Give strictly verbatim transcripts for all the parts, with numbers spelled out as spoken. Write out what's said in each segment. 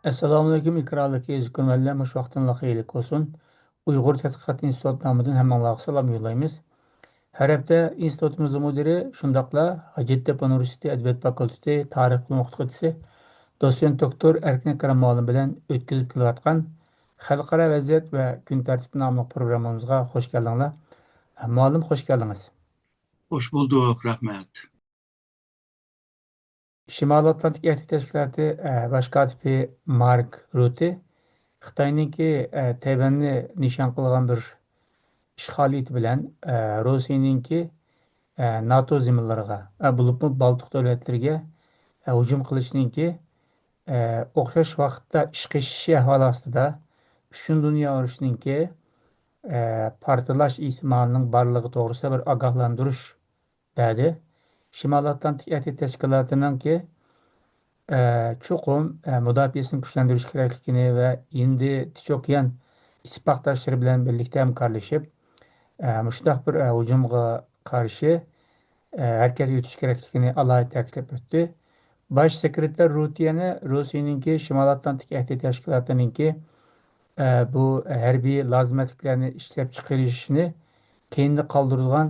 ئەسسالامۇئەلەيكۇم، ئىقرالىق ئىزكۈرمەنلەر، مۇشۇ ۋاقتىڭلار خەيرلىك بولسۇن. ئۇيغۇر تەتقىقات ئىنستىتۇت نامىدىن ھەممىڭلارغا سالام يوللايمىز. ھەر ھەپتە ئىنستىتۇتىمىزنىڭ مۇدىرى، شۇنداقلا ھاجەتتەپە ئۇنىۋېرسىتېتى ئەدەبىيات فاكۇلتېتى تارىخ بۆلۈم ئوقۇتقۇچىسى، دوتسېنت دوكتور ئەركىن ئەكرەم مۇئەللىم بىلەن ئۆتكۈزۈپ كېلىۋاتقان خەلقئارا ۋەزىيەت ۋە كۈن تەرتىپى ناملىق پروگراممىمىزغا خوش كەلدىڭلار. مۇئەللىم، خوش كەلدىڭىز. خوش بولدۇق، رەھمەت. شىمالىي ئاتلانتىك ئەھدى تەشكىلاتى، ئە، باش كاتىپى مارك رۇتى خىتاينىڭكى، ئە، تەيۋەننى نىشان قىلغان بىر ئىشغالىيىتى بىلەن، ئە، روسىيەنىڭكى، ئە، ناتو زېمىنلىرىغا، ئە، بولۇپمۇ بالتىق دۆلەتلىرىگە، ئە، ھۇجۇم قىلىشنىڭكى، ئە، ئوخشاش ۋاقىتتا ئىشقا ئېشىشى ئەھۋالى ئاستىدا ئۈچىنچى دۇنيا ئۇرۇشىنىڭكى، ئە، پارتلاش ئېھتىمالىنىڭ بارلىقى توغرىسىدا بىر ئاگاھلاندۇرۇش بەردى. شىمالىي ئاتلانتىك ئەھدى تەشكىلاتىنىڭكى، ئە، چوقۇم، ئە، مۇداپىئەسىنى كۈچلەندۈرۈش كېرەكلىكىنى ۋە ھىندى تىنچ ئوكيان ئىتتىپاقداشلىرى بىلەن بىرلىكتە ھەمكارلىشىپ، ئە، مۇشۇنداق بىر، ئە، ھۇجۇمغا قارشى، ئە، ھەرىكەت يۈرۈتۈش كېرەكلىكىنى ئالاھىدە تەكىتلەپ ئۆتتى. باش سېكرېتار رۇتى يەنە روسىيەنىڭكى شىمالىي ئاتلانتىك ئەھدى تەشكىلاتىنىڭكى، ئە، بۇ ھەربىي لازىمەتلىكلەرنى ئىشلەپچىقىرىشنى كەينىدە قالدۇرىدىغان،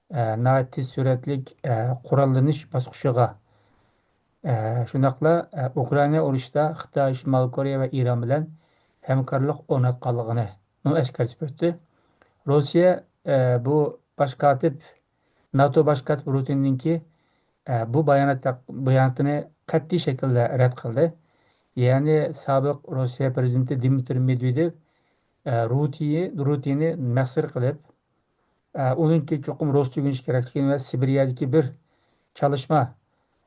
ئە، ناھايىتى تېز سۈرئەتلىك، ئە، قوراللىنىش باسقۇچىغا، ئە، شۇنداقلا، ئە، ئۇكرائىنا ئۇرۇشىدا خىتاي، شىمالىي كورېيە ۋە ئىران بىلەن ھەمكارلىق ئورناتقانلىقىنى ئەسكەرتىپ ئۆتتى. روسىيە، ئە، بۇ باش كاتىپ، ناتو باش كاتىپ رۇتىننىڭكى، ئە، بۇ بايانات، باياناتىنى قەتئىي شەكىلدە رەت قىلدى. يەنى سابىق روسىيە پىرېزىدېنتى دىمىترىي مېدۋېدېۋ، ئە، رۇتىنى، رۇتىننى مەسخىرە قىلىپ، ئە، ئۇنىڭكى چوقۇم رۇسچە ئۆگىنىش كېرەكلىكىنى ۋە سىبىرىيەدىكى بىر چالىشما،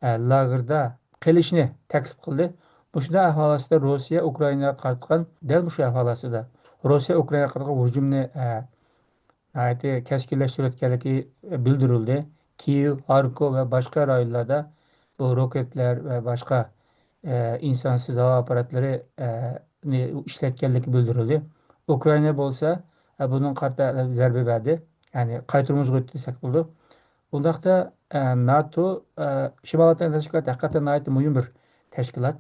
ئە، لاگېردا قېلىشنى تەكلىپ قىلدى. مۇشۇنداق ئەھۋال ئاستىدا روسىيە ئۇكرائىناغا قاراتقان، دەل مۇشۇ ئەھۋال ئاستىدا روسىيە ئۇكرائىناغا قاراتقان ھۇجۇمنى، ئە، ناھايىتى كەسكىنلەشتۈرۈۋاتقانلىقى بىلدۈرۈلدى. كىيېۋ، خاركوۋ ۋە باشقا رايونلاردا بۇ روكېتلار ۋە باشقا، ئە، ئىنسانسىز ھاۋا ئاپپاراتلىرى، ئە، نى ئىشلەتكەنلىكى بىلدۈرۈلدى. ئۇكرائىنا بولسا، ئە، بۇنىڭغا قارىتا زەربە بەردى. يەنى قايتۇرمىغا ئۆتتى دېسەك بولىدۇ. ئۇنداقتا، ئە، ناتو، ئە، شىمالىي ئاتلانتىك تەشكىلاتى ھەقىقەتەن ناھايىتى مۇھىم بىر تەشكىلات.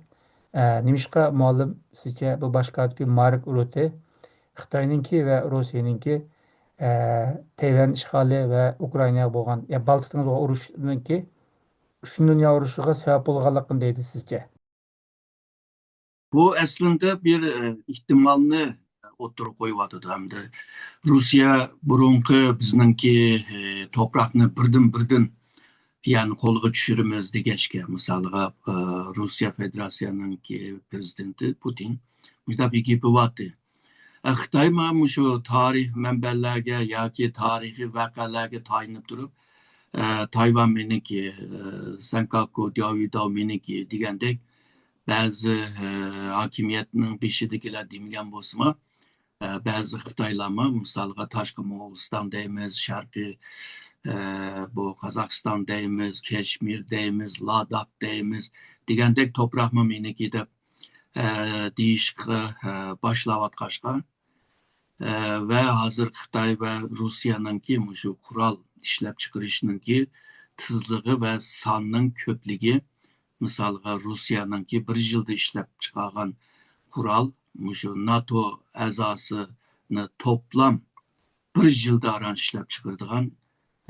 ئە، نېمىشقا مۇئەللىم سىزچە بۇ باش كاتىپى مارك رۇتى خىتاينىڭكى ۋە روسىيەنىڭكى، ئە، تەيۋەن ئىشغالى ۋە ئۇكرائىناغا بولغان، يا بالتىق دېڭىزىغا ئۇرۇشنىڭكى ئۈچىنچى دۇنيا ئۇرۇشىغا سەۋەب بولغانلىقىنى دەيدۇ سىزچە؟ بۇ ئەسلىندە بىر، ئە، ئېھتىمالنى ئوتتۇرىغا قويۇۋاتىدۇ ھەمدە رۇسىيە بۇرۇنقى بىزنىڭكى، ئە، توپراقنى بىردىن بىردىن يەنى قولغا چۈشۈرىمىز دېگەچكە، مىسالغا، ئە، رۇسىيە فېدېراتسىيەنىڭكى پىرېزىدېنتى پۇتىن مۇشۇنداق بېكىتىۋاتتى. ئە، خىتايمۇ مۇشۇ تارىخ مەنبەلەرگە ياكى تارىخىي ۋەقەلەرگە تايىنىپ تۇرۇپ، ئە، تايۋان مېنىڭكى، ئە، سەنكاكۇ، دياۋيۇداۋ مېنىڭكى دېگەندەك بەزى، ئە، ھاكىمىيەتنىڭ بېشىدىكىلەر دېمىگەن بولسىمۇ، ئە، بەزى خىتايلارمۇ، مىسالغا، تاشقى موغۇلىستان دەيمىز، شەرقىي، ئە، بۇ قازاقىستان دەيمىز، كەشمىر دەيمىز، لاداك دەيمىز دېگەندەك توپراقمۇ مېنىڭكى دەپ، ئە، دېيىشقا، ئە، باشلاۋاتقاچقا، ئە، ۋە ھازىر خىتاي ۋە رۇسىيەنىڭكى مۇشۇ قورال ئىشلەپچىقىرىشنىڭكى تېزلىكى ۋە ساننىڭ كۆپلۈكى، مىسالغا، رۇسىيەنىڭكى بىر يىلدا ئىشلەپچىقارغان قورال مۇشۇ ناتو ئەزاسىنى توپلام بىر يىلدا ئاران ئىشلەپچىقىرىدىغان،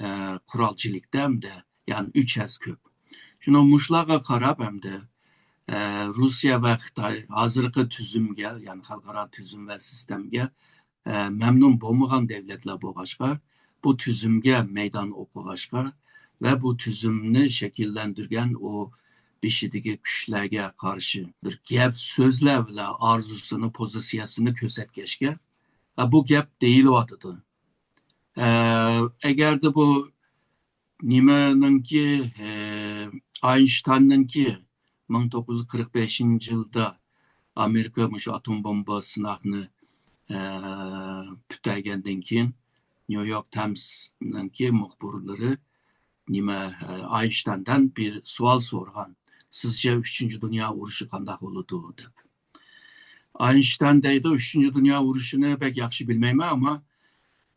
ئە، قورال چېلىكتە ھەمدە، يەنى ئۈچ ھەسسە كۆپ. شۇنىڭ مۇشۇلارغا قاراپ ھەمدە، ئە، رۇسىيە ۋە خىتاي ھازىرقى تۈزۈمگە، يەنى خەلقئارا تۈزۈم ۋە سىستېمىگە، ئە، مەمنۇن بولمىغان دۆلەتلەر بولغاچقا، بۇ تۈزۈمگە مەيدان ئوقۇغاچقا ۋە بۇ تۈزۈمنى شەكىللەندۈرگەن ئۇ بېشىدىكى كۈچلەرگە قارشى بىر گەپ سۆزلەر بىلەن ئارزۇسىنى، پوزىتسىيەسىنى كۆرسەتكەچكە، ئە، بۇ گەپ دېيىلىۋاتىدۇ. ئە، ئەگەردە بۇ نېمىنىڭكى، ئە، ئاينشتايننىڭكى مىڭ توققۇز يۈز قىرىق بەشىنچى يىلدا ئامېرىكا مۇشۇ ئاتوم بومبا سىناقنى، ئە، پۈتتۈرگەندىن كېيىن، نيۇ يورك تايمسنىڭكى مۇخبىرلىرى نېمە، ئە، ئاينشتايندىن بىر سوئال سورىغان، سىزچە ئۈچىنچى دۇنيا ئۇرۇشى قانداق بولىدۇ دەپ. ئاينشتاين دەيدۇ، ئۈچىنچى دۇنيا ئۇرۇشىنى بەك ياخشى بىلمەيمەن، ئەمما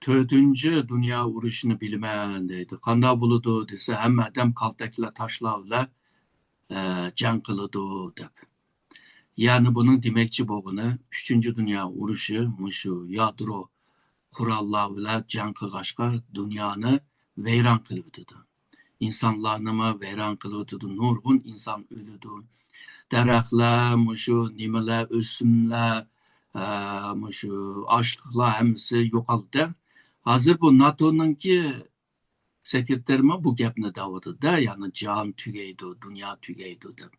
تۆتىنچى دۇنيا ئۇرۇشىنى بىلىمەن دەيدۇ. قانداق بولىدۇ دېسە، ھەممە ئادەم كالتەكلەر، تاشلار بىلەن، ئە، جەڭ قىلىدۇ دەپ. يەنى بۇنىڭ دېمەكچى بولغىنى، ئۈچىنچى دۇنيا ئۇرۇشى مۇشۇ يادرو قوراللار بىلەن جەڭ قىلغاچقا، دۇنيانى ۋەيران قىلىۋېتىدۇ. ئىنسانلارنىمۇ ۋەيران قىلىۋېتىدۇ. نۇرغۇن ئىنسان ئۆلىدۇ. دەرەخلەر، مۇشۇ نېمىلەر، ئۆسۈملەر، ئە، مۇشۇ ئاشلىقلار ھەممىسى يوقالدى. ھازىر بۇ ناتونىڭكى سېكرېتارىمۇ بۇ گەپنى دەۋاتىدۇ-دە، يەنى جاھان تۈگەيدۇ، دۇنيا تۈگەيدۇ دەپ.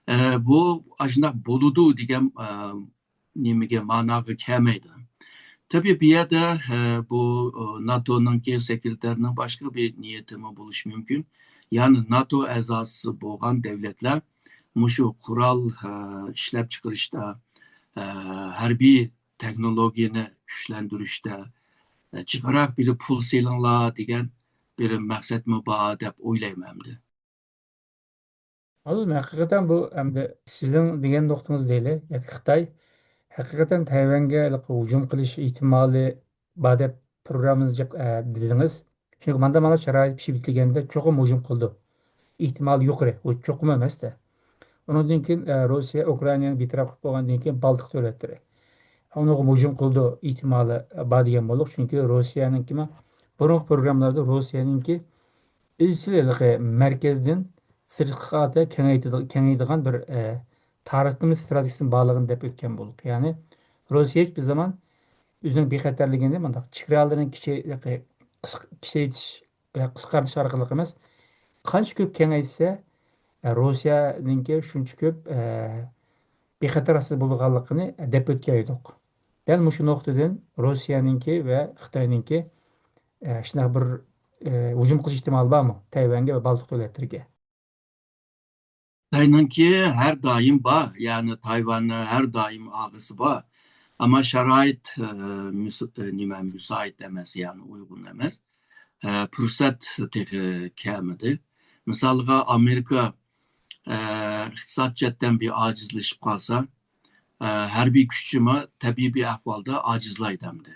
ئە، بۇ ئاشۇنداق بولىدۇ دېگەن، ئە، نېمىگە، ماناغا كەلمەيدۇ. تەبىئىي، بۇ يەردە، ئە، بۇ، ئۇ، ناتونىڭكى سېكرېتارىنىڭ باشقا بىر نىيىتىمۇ بولۇشى مۇمكىن. يەنى ناتو ئەزاسى بولغان دۆلەتلەر مۇشۇ قورال، ئە، ئىشلەپچىقىرىشتا، ئە، ھەربىي تېخنولوگىيەنى كۈچلەندۈرۈشتە، ئە، جىقراق بىر پۇل سېلىڭلار دېگەن بىر مەقسەتمۇ بار دەپ ئويلايمەن ئەمدى. مەلۇم، ھەقىقەتەن بۇ ئەمدى سىزنىڭ دېگەن نۇقتىڭىز دەيلى، ياكى خىتاي ھەقىقەتەن تەيۋەنگە ھېلىقى ھۇجۇم قىلىش ئېھتىمالى بار دەپ پروگراممىڭىزنى جىق-، ئە، دېدىڭىز. چۈنكى ماندا مانا شارائىت پىشىپ يېتىلگەندە چوقۇم ھۇجۇم قىلىدۇ. ئېھتىمالى يۇقىرى، ئۇ چوقۇم ئەمەستە. ئۇنىڭدىن كېيىن، ئە، روسىيە ئۇكرائىنانى بىتەرەپ قىلىپ بولغاندىن كېيىن بالتىق دۆلەتلىرى ئۇنىڭغا ھۇجۇم قىلىدۇ ئېھتىمالى بار دېگەن بولدۇق. چۈنكى روسىيەنىڭكى بۇرۇنقى پروگراممىلاردا روسىيەنىڭكى ئىزچىل ھېلىقى مەركەزدىن سىرتقا قارىتا كېڭەيتىدىغ-، كېڭەيىدىغان بىر، ئە، تارقىتىلمىش ئىستراتېگىيەسىنىڭ بارلىقىنى دەپ ئۆتكەن بولدۇق. يەنى روسىيە ھېچبىر زامان ئۆزىنىڭ بىخەتەرلىكىنى مۇنداق چېگرالىرىنى كىچەي-، قىس-، كىچەيتىش ۋە قىسقارتىش ئارقىلىق ئەمەس، قانچە كۆپ كېڭەيتسە، ئە، روسىيەنىڭكى شۇنچە كۆپ، ئە، بىخەتەر ئاستىدا بولىدىغانلىقىنى دەپ ئۆتكەن ئىدۇق. دەل مۇشۇ نۇقتىدىن روسىيەنىڭكى ۋە خىتاينىڭكى، ئە، شۇنداق بىر، ئە، ھۇجۇم قىلىش ئېھتىمالى بارمۇ تەيۋەنگە ۋە بالتىق دۆلەتلىرىگە؟ خىتاينىڭكى ھەر دائىم بار، يەنى تايۋاننىڭ ھەر دائىم ئالغۇسى بار. ئەمما شارائىت، ئە، مۇس-، ئە، نېمە، مۇسائىت ئەمەس، يەنى ئۇيغۇن ئەمەس. ئە، پۇرسەت تېخى كەلمىدى. مىسالغا، ئامېرىكا، ئە، ئىقتىساد جەھەتتىن بىر ئاجىزلىشىپ قالسا، ئە، ھەربىي كۈچىمۇ تەبىئىي بىر ئەھۋالدا ئاجىزلايدۇ ئەمدى.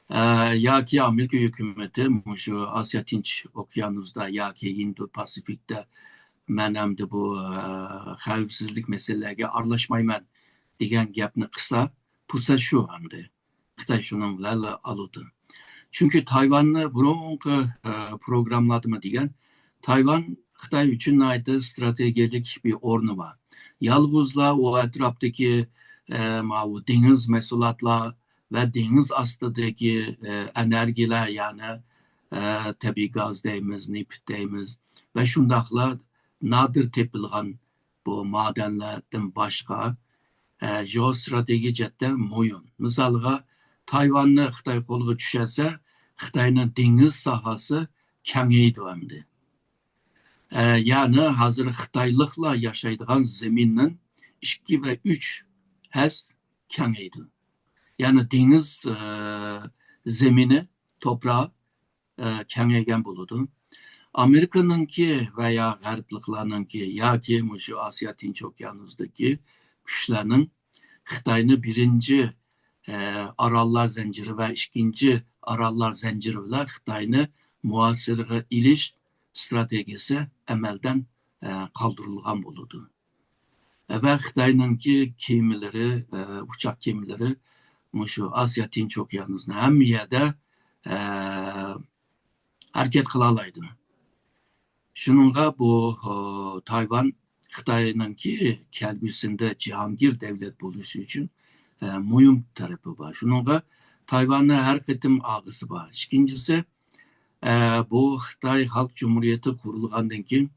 ئە، ياكى ئامېرىكا ھۆكۈمىتى مۇشۇ ئاسىيا تىنچ ئوكيانۇسدا ياكى ھىندى پاسىفىكتا مەن ئەمدى بۇ، ئە، خەۋپسىزلىك مەسىلىلەرگە ئارىلاشمايمەن دېگەن گەپنى قىلسا، پۇرسەت شۇ ئەمدى. خىتاي شۇنىڭ بىلەنلا ئالىدۇ. چۈنكى تايۋاننى بۇرۇنقى، ئە، پروگراممىلاردىمۇ دېگەن، تايۋان خىتاي ئۈچۈن ناھايىتى ستراتېگىيەلىك بىر ئورنى بار. يالغۇزلا ئۇ ئەتراپتىكى، ئە، ماۋۇ دېڭىز مەھسۇلاتلار ۋە دېڭىز ئاستىدىكى، ئە، ئېنېرگىيەلەر، يەنى، ئە، تەبىئىي گاز دەيمىز، نېفىت دەيمىز ۋە شۇنداقلا نادىر تېپىلغان بۇ مادەنلەردىن باشقا، ئە، جېئوستراتېگىيە جەھەتتە مۇھىم. مىسالغا، تايۋاننى خىتاي قولىغا چۈشۈرسە، خىتاينىڭ دېڭىز ساھەسى كېڭىيىدۇ ئەمدى. ئە، يەنى ھازىر خىتايلىقلار ياشايدىغان زېمىننىڭ ئىككى ۋە ئۈچ ھەس كېڭىيىدۇ. يەنى دېڭىز، ئە، زېمىنى، توپراق، ئە، كېڭەيگەن بولىدۇ. ئامېرىكىنىڭكى ۋە يا غەربلىكلارنىڭكى ياكى مۇشۇ ئاسىيا تىنچ ئوكيانۇسىدىكى كۈچلەرنىڭ خىتاينى بىرىنچى، ئە، ئاراللار زەنجىرى ۋە ئىككىنچى ئاراللار زەنجىرى بىلەن خىتاينى مۇھاسىرىگە ئېلىش ستراتېگىيەسى ئەمەلدىن، ئە، قالدۇرۇلغان بولىدۇ. ۋە خىتاينىڭكى كېمىلىرى، ئە، ئۇچاق كېمىلىرى مۇشۇ ئاسىيا تىنچ ئوكيانۇسىنى ھەممە يەردە، ئە، ھەرىكەت قىلالايدۇ. شۇنىڭغا بۇ، ئۇ، تايۋان خىتاينىڭكى كەلگۈسىندە جاھانگىر دەۋلەت بولۇشى ئۈچۈن، ئە، مۇھىم تەرىپى بار. شۇنىڭغا تايۋاننىڭ ھەر قېتىم ئالغۇسى بار. ئىككىنچىسى، ئە، بۇ خىتاي خەلق جۇمھۇرىيىتى قۇرۇلغاندىن كېيىن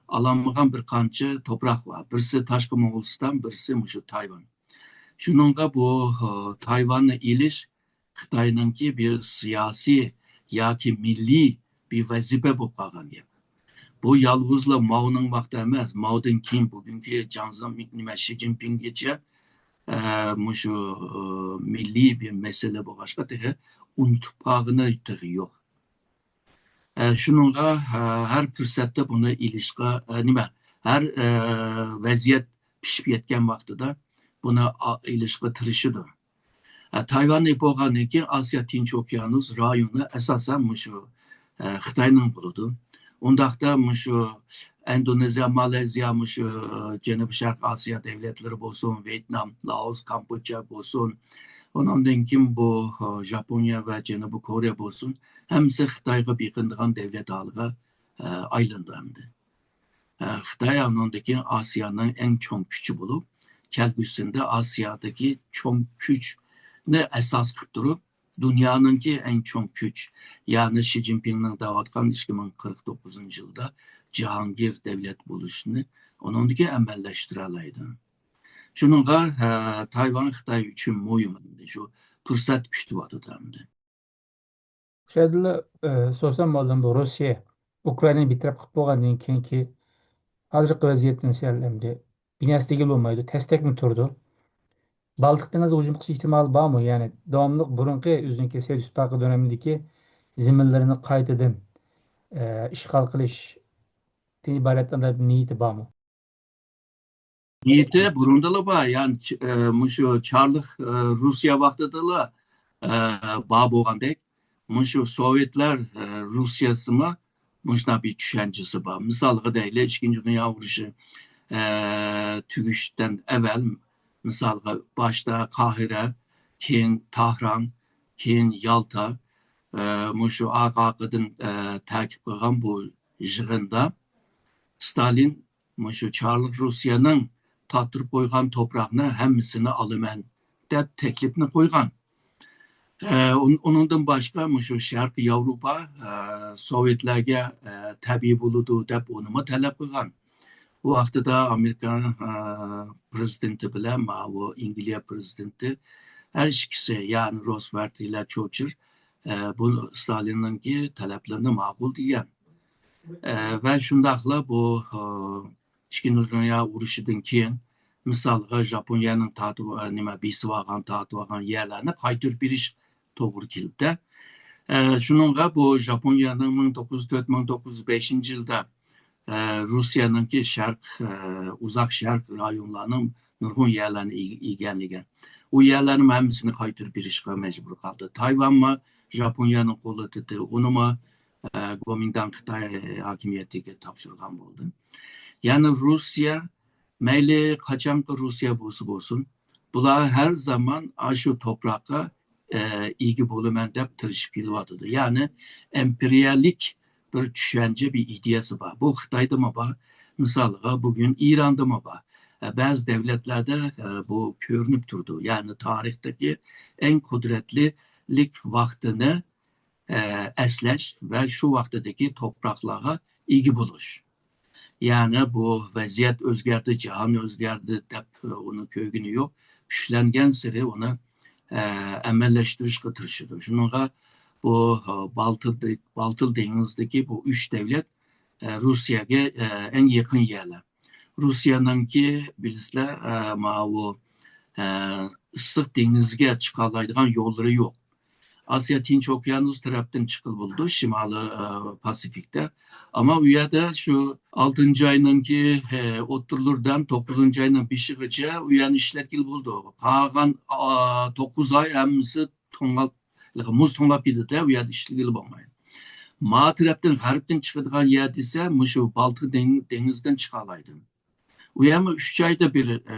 ئالالمىغان بىر قانچە توپراق بار. بىرسى تاشقى موڭغۇلىستان، بىرسى مۇشۇ تايۋان. شۇنىڭغا بۇ، ئۇ، تايۋاننى ئېلىش خىتاينىڭكى بىر سىياسىي ياكى مىللىي بىر ۋەزىپە بولۇپ قالغان گەپ. بۇ يالغۇزلا ماۋنىڭ ۋاقتى ئەمەس، ماۋدىن كېيىن بۈگۈنكى جاڭ زېمىن، نېمە، شى جىنپىڭگىچە، ئە، مۇشۇ، ئە، مىللىي بىر مەسىلە بولغاچقا تېخى ئۇنتۇپ قالغىنى تېخى يوق. ئە، شۇنىڭغا، ئە، ھەر پۇرسەتتە بۇنى ئېلىشقا، ئە، نېمە، ھەر، ئە، ۋەزىيەت پىشىپ يەتكەن ۋاقتىدا بۇنى ئا-، ئېلىشقا تىرىشىدۇ. ئە، تايۋاننى ئېلىپ بولغاندىن كېيىن ئاسىيا تىنچ ئوكيانۇس رايونى ئاساسەن مۇشۇ، ئە، خىتاينىڭ بولىدۇ. ئۇنداقتا مۇشۇ، ئىندونېزىيە، مالايزىيە، مۇشۇ، ئە، جەنۇبىي شەرقىي ئاسىيا دۆلەتلىرى بولسۇن، ۋيېتنام، لائوس، كامبودژا بولسۇن، ئۇنىڭدىن كېيىن بۇ، ئە، ژاپونىيە ۋە جەنۇبىي كورېيە بولسۇن، ھەممىسى خىتايغا بېقىنىدىغان دۆلەت ھالىغا، ئە، ئايلىنىدۇ ئەمدى. ئە، خىتاي ئۇنىڭدىن كېيىن ئاسىيانىڭ ئەڭ چوڭ كۈچى بولۇپ، كەلگۈسىدە ئاسىيادىكى چوڭ كۈچنى ئاساس قىلىپ تۇرۇپ، دۇنيانىڭكى ئەڭ چوڭ كۈچ، يەنى شى جىنپىڭنىڭ دەۋاتقان ئىككى مىڭ قىرىق توققۇزىنچى يىلدا جاھانگىر دۆلەت بولۇشنى ئۇنىڭدىكى ئەمەلىيلەشتۈرەلەيدۇ. شۇنىڭغا، ھە، تايۋان خىتاي ئۈچۈن مۇھىم ئەمدى، شۇ پۇرسەت كۈتۈۋاتىدۇ ئەمدى. شۇ يەردىلا، ئە، سورىسام بولدىم، بۇ روسىيە ئۇكرائىنانى بىتەرەپ قىلىپ بولغاندىن كېيىنكى ھازىرقى ۋەزىيەتنى سەل ئەمدى بىنەسى دېگىلى بولمايدۇ، تەستەكمۇ تۇرىدۇ. بالتىق دېڭىزىغا ھۇجۇم قىلىش ئېھتىمالى بارمۇ؟ يەنى داۋاملىق بۇرۇنقى ئۆزىنىڭكى سوۋېت ئىتتىپاقى دۆۋرىدىكى زېمىنلىرىنى قايتىدىن، ئە، ئىشغال قىلىشتىن ئىبارەت ئانداق بىر نىيىتى بارمۇ؟ نىيىتى بۇرۇندىلا بار. يەنى، ئە، مۇشۇ چارلىق، ئە، روسىيە ۋاقتىدىلا، ئە، بار بولغاندەك، مۇشۇ سوۋېتلار، ئە، روسىيەسىمۇ مۇشۇنداق بىر چۈشەنچىسى بار. مىسالغا دەيلى، ئىككىنچى دۇنيا ئۇرۇشى، ئە، تۈگىشىدىن ئەۋەل، مىسالغا، باشتا قاھىرە، كېيىن تاھران، كېيىن يالتا، ئە، مۇشۇ ئارقا-ئارقىدىن، ئە، تەركىب قىلغان بۇ يىغىندا ستالىن مۇشۇ چارلىق روسىيەنىڭ تارتتۇرۇپ قويغان توپراقنى ھەممىسىنى ئالىمەن دەپ تەكلىپنى قويغان. ئە، ئۇن-، ئۇنىڭدىن باشقا مۇشۇ شەرقىي ياۋروپا، ئە، سوۋېتلارغا، ئە، تەبىئىي بولىدۇ دەپ ئۇنىمۇ تەلەپ قىلغان. بۇ ۋاقتىدا ئامېرىكا، ئە، پرېزىدېنتى بىلەن ماۋۇ ئەنگلىيە پرېزىدېنتى ھەر ئىككىسى، يەنى روزۋېلت ۋە چېرچىل، ئە، بۇ ستالىننىڭكى تەلەپلىرىنى ماقۇل دېگەن. ئە، ۋە شۇنداقلا بۇ، ئە، ئىككىنچى دۇنيا ئۇرۇشىدىن كېيىن، مىسالغا، ژاپونىيەنىڭ تارتىپ، ئە، نېمە، بېسىۋالغان، تارتىۋالغان يەرلەرنى قايتۇرۇپ بېرىش توغرا كېلىدۇ. ئە، شۇنىڭغا بۇ ژاپونىيەنىڭ مىڭ توققۇز يۈز تۆت، مىڭ توققۇز يۈز بەشىنچى يىلدا، ئە، روسىيەنىڭكى شەرق، ئە، ئۇزاق شەرق رايونلارنىڭ نۇرغۇن يەرلەرنى ئىگە-، ئىگىلىگەن. ئۇ يەرلەرنىڭ ھەممىسىنى قايتۇرۇپ بېرىشقا مەجبۇر قالدى. تايۋانمۇ ژاپونىيەنىڭ قولىدا ئىدى. ئۇنىمۇ، ئە، گومىنداڭ خىتاي ھاكىمىيىتىگە تاپشۇرغان بولدى. يەنى روسىيە، مەيلى قاچانقى روسىيە بولسا بولسۇن، بۇلار ھەر زامان ئاشۇ توپراققا، ئە، ئىگە بولىمەن دەپ تىرىشىپ كېلىۋاتىدۇ. يەنى ئىمپېرىيەلىك بىر چۈشەنچە، بىر ئىدىيەسى بار. بۇ خىتايدىمۇ بار. مىسالغا، بۈگۈن ئىراندىمۇ بار. ئە، بەزى دۆلەتلەردە، ئە، بۇ كۆرۈنۈپ تۇرىدۇ. يەنى تارىختىكى ئەڭ قۇدرەتلىك ۋاقتىنى، ئە، ئەسلەش ۋە شۇ ۋاقتىدىكى توپراقلارغا ئىگە بولۇش. يەنى بۇ ۋەزىيەت ئۆزگەردى، جاھان ئۆزگەردى دەپ ئۇنى كۆرگىنى يوق. كۈچلەنگەنسېرى ئۇنى، ئە، ئەمەلىيلەشتۈرۈشكە تىرىشىدۇ. شۇنىڭغا بۇ، ئە، بالتىل دې-، بالتىل دېڭىزىدىكى بۇ ئۈچ دۆلەت، ئە، روسىيەگە، ئە، ئەڭ يېقىن يەرلەر. روسىيەنىڭكى، بىلىسىلەر، ئە، ماۋۇ، ئە، ئىسسىق دېڭىزگە چىقالايدىغان يوللىرى يوق. ئاسىيا تىنچ ئوكيانۇس تەرەپتىن چىققىلى بولىدۇ، شىمالىي، ئە، پاسىفىكتا. ئەمما ئۇ يەردە شۇ ئالتىنچى ئاينىڭكى، ئە، ئوتتۇرىلىرىدىن توققۇزىنچى ئاينىڭ بېشىغىچە ئۇ يەرنى ئىشلەتكىلى بولىدۇ. قالغان، ئا، توققۇز ئاي ھەممىسى توڭلاپ، مۇز توڭلاپ كېتىدۇ، ئۇ يەردە ئىشلىگىلى بولمايدۇ. ما تەرەپتىن، غەربتىن چىقىدىغان يەر دېسە، مۇشۇ بالتىق دېڭ-، دېڭىزىدىن چىقالايدۇ. ئۇ يەرمۇ ئۈچ ئايدا بىر، ئە،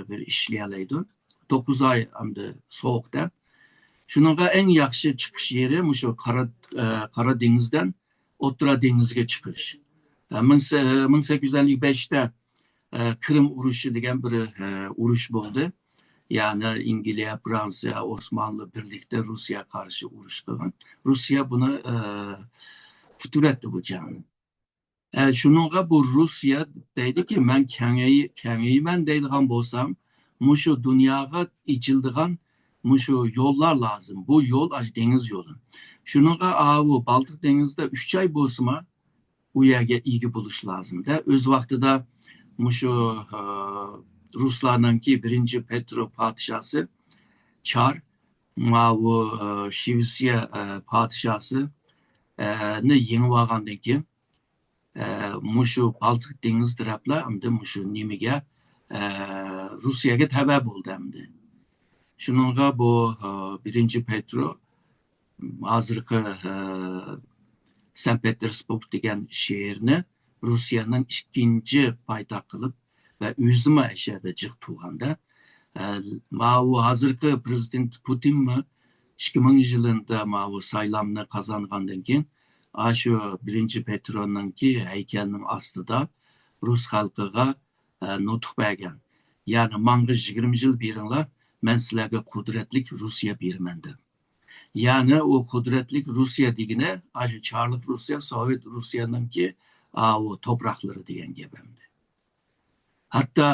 بىر ئىشلىيەلەيدۇ. توققۇز ئاي ئەمدى سوغۇقتا. شۇنىڭغا ئەڭ ياخشى چىقىش يېرى مۇشۇ قارا، ئە، قارا دېڭىزدىن ئوتتۇرا دېڭىزگە چىقىش. ئە، مىڭ سە-، مىڭ سەككىز يۈز ئەللىك بەشتە، ئە، قىرىم ئۇرۇشى دېگەن بىر، ئە، ئۇرۇش بولدى. يەنى ئىنگلىيە، فرانسىيە، ئوسمانلى بىرلىكتە روسىيەگە قارشى ئۇرۇش قىلغان. روسىيە بۇنى، ئە، پۈتتۈرەتتى بۇ جەڭنى. ئە، شۇنىڭغا بۇ روسىيە دەيدىكى، مەن كېڭەي-، كېڭىيىمەن دەيدىغان بولسام، مۇشۇ دۇنياغا ئېچىلىدىغان مۇشۇ يوللار لازىم. بۇ يول ئاشۇ دېڭىز يولى. شۇنىڭغا ئاۋۇ بالتىق دېڭىزىدا ئۈچ ئاي بولسىمۇ، ئۇ يەرگە ئىگە بولۇش لازىم-دە. ئۆز ۋاقتىدا مۇشۇ، ئە، رۇسلارنىڭكى بىرىنچى پېترو پادىشاسى چار، ماۋۇ، ئە، شىۋېتسىيە، ئە، پادىشاسى، ئە، نى يېڭىۋالغاندىن كېيىن، ئە، مۇشۇ بالتىق دېڭىز تەرەپلەر ئەمدى مۇشۇ نېمىگە، ئە، روسىيەگە تەۋە بولدى ئەمدى. شۇنىڭغا بۇ، ئە، بىرىنچى پېترو ھازىرقى، ئە، سەنت پېتېرسبۇرگ دېگەن شەھەرنى روسىيەنىڭ ئىككىنچى پايتەخت قىلىپ ۋە ئۆزىمۇ ئەشەدە جىق تۇرغاندا، ئە، ماۋۇ ھازىرقى پرېزىدېنت پۇتىنمۇ ئىككى مىڭىنچى يىلىدا ماۋۇ سايلامنى قازانغاندىن كېيىن، ئاشۇ بىرىنچى پېترونىڭكى ھەيكەلنىڭ ئاستىدا رۇس خەلقىگە، ئە، نۇتۇق بەرگەن. يەنى ماڭا يىگىرمە يىل بېرىڭلار، مەن سىلەرگە قۇدرەتلىك روسىيە بېرىمەن دەپ. يەنى ئۇ قۇدرەتلىك روسىيە دېگىنى، ئاشۇ چارلىق روسىيە، سوۋېت روسىيەنىڭكى، ئاۋۇ توپراقلىرى دېگەن گەپ ئەمدى. ھەتتا،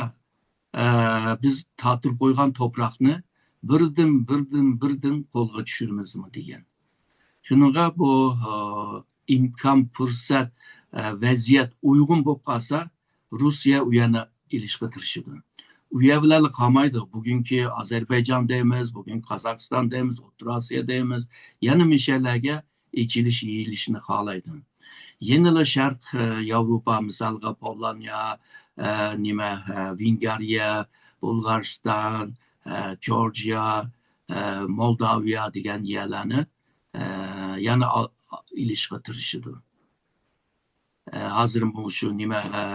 ئە، بىز تارتىپ قويغان توپراقنى بىردىن، بىردىن، بىردىن قولغا چۈشۈرىمىزمۇ دېگەن. شۇنىڭغا بۇ، ئە، ئىمكان، پۇرسەت، ئە، ۋەزىيەت ئۇيغۇن بولۇپ قالسا، روسىيە ئۇ يەرنى ئېلىشقا تىرىشىدۇ. ئۇ يەر بىلەنلا قالمايدۇ. بۈگۈنكى ئازەربەيجان دەيمىز، بۈگۈن قازاقىستان دەيمىز، ئوتتۇرا ئاسىيا دەيمىز. يەنە مۇشۇ يەرلەرگە ئېچىلىش، يېيىلىشنى خالايدۇ. يەنىلا شەرق، ئە، ياۋروپا، مىسالغا، پولونىيە، ئە، نېمە، ئە، ۋېنگرىيە، بۇلغارىستان، ئە، جورجىيە، ئە، مولداۋىيە دېگەن يەرلەرنى، ئە، يەنە ئال-، ئېلىشقا تىرىشىدۇ. ئە، ھازىر مۇشۇ نېمە، ئە،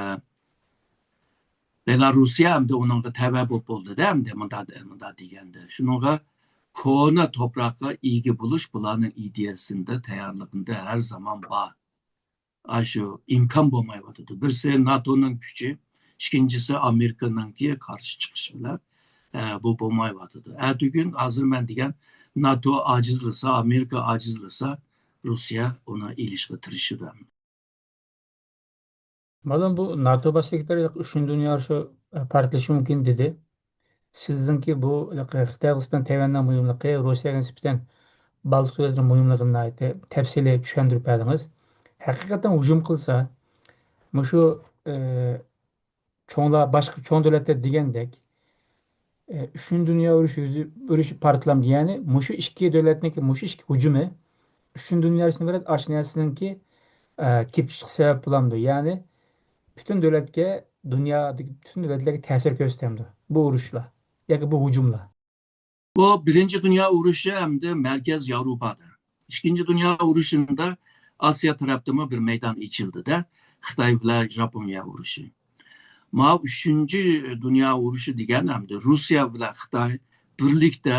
بېلاروسىيە ئەمدى ئۇنىڭغا تەۋە بولۇپ بولدى-دە، ئەمدى مۇنداق، مۇنداق دېگەندە. شۇنىڭغا كونا توپراققا ئىگە بولۇش بۇلارنىڭ ئىدىيەسىندە، تەييارلىقىندا ھەر زامان بار. ئاشۇ ئىمكان بولمايۋاتىدۇ. بىرسى ناتونىڭ كۈچى، ئىككىنچىسى ئامېرىكىنىڭكى قارشى چىقىشى بىلەن، ئە، بۇ بولمايۋاتىدۇ. ئەتىگۈن ھازىر مەن دېگەن ناتو ئاجىزلىسا، ئامېرىكا ئاجىزلىسا، روسىيە ئۇنى ئېلىشقا تىرىشىدۇ. مالۇم، بۇ ناتو باش سېكرېتارى ئۈچىنچى دۇنيا ئۇرۇشى، ئە، پارتلىشى مۇمكىن دېدى. سىزنىڭكى بۇ خىتاي بىلەن تەيۋەننىڭ مۇھىملىقى، روسىيەگە نىسبەتەن بالتىق دۆلەتلىرىنىڭ مۇھىملىقىنى ناھايىتى تەپسىلىي چۈشەندۈرۈپ بەردىڭىز. ھەقىقەتەن ھۇجۇم قىلسا، مۇشۇ، ئى، چوڭلار، باشقا چوڭ دۆلەتلەر دېگەندەك، ئى، ئۈچىنچى دۇنيا ئۇرۇشى يۈزى، ئۇرۇشى پارتلامدۇ. يەنى مۇشۇ ئىككى دۆلەتنىڭكى، مۇشۇ ئىككى ھۇجۇمى ئۈچىنچى دۇنيا ئۇرۇشىدىن ئىبارەت ئاشۇ نەرسىنىڭكى، ئە، كېلىپ چىقىشى سەۋەب بولامدۇ؟ يەنى پۈتۈن دۆلەتكە، دۇنيادىكى پۈتۈن دۆلەتلەرگە تەسىر كۆرسىتەمدۇ بۇ ئۇرۇشلار ياكى بۇ ھۇجۇملار؟ بۇ بىرىنچى دۇنيا ئۇرۇشى ھەمدە مەركەز ياۋروپادا. ئىككىنچى دۇنيا ئۇرۇشىدا ئاسىيا تەرەپتىمۇ بىر مەيدان ئېچىلدى-دە، خىتاي بىلەن ياپونىيە ئۇرۇشى. ماۋۇ ئۈچىنچى دۇنيا ئۇرۇشى دېگەن ھەمدە روسىيە بىلەن خىتاي بىرلىكتە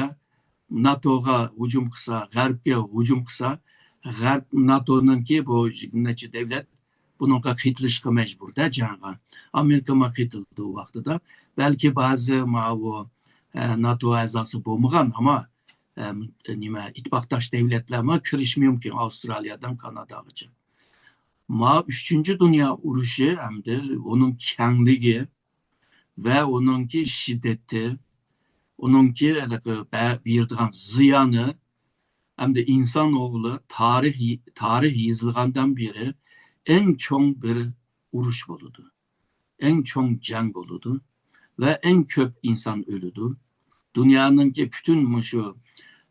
ناتوغا ھۇجۇم قىلسا، غەربكە ھۇجۇم قىلسا، غەرب ناتونىڭكى بۇ يىگىرمە نەچچە دۆلەت بۇنىڭغا قېتىلىشقا مەجبۇر-دە جەڭگە. ئامېرىكىمۇ قېتىلدى ئۇ ۋاقتىدا. بەلكى بەزى ماۋۇ، ئە، ناتو ئەزاسى بولمىغان، ئەمما، ئە، نېمە، ئىتتىپاقداش دۆلەتلەرمۇ كىرىشى مۇمكىن، ئاۋسترالىيەدىن كاناداغىچە. ماۋۇ ئۈچىنچى دۇنيا ئۇرۇشى ھەمدە ئۇنىڭ كەڭلىكى ۋە ئۇنىڭكى شىددىتى، ئۇنىڭكى ھېلىقى بە-، بېرىدىغان زىيانى، ھەمدە ئىنسان ئوغلى تارىخ، تارىخ يېزىلغاندىن بېرى ئەڭ چوڭ بىر ئۇرۇش بولىدۇ. ئەڭ چوڭ جەڭ بولىدۇ ۋە ئەڭ كۆپ ئىنسان ئۆلىدۇ. دۇنيانىڭكى پۈتۈن مۇشۇ،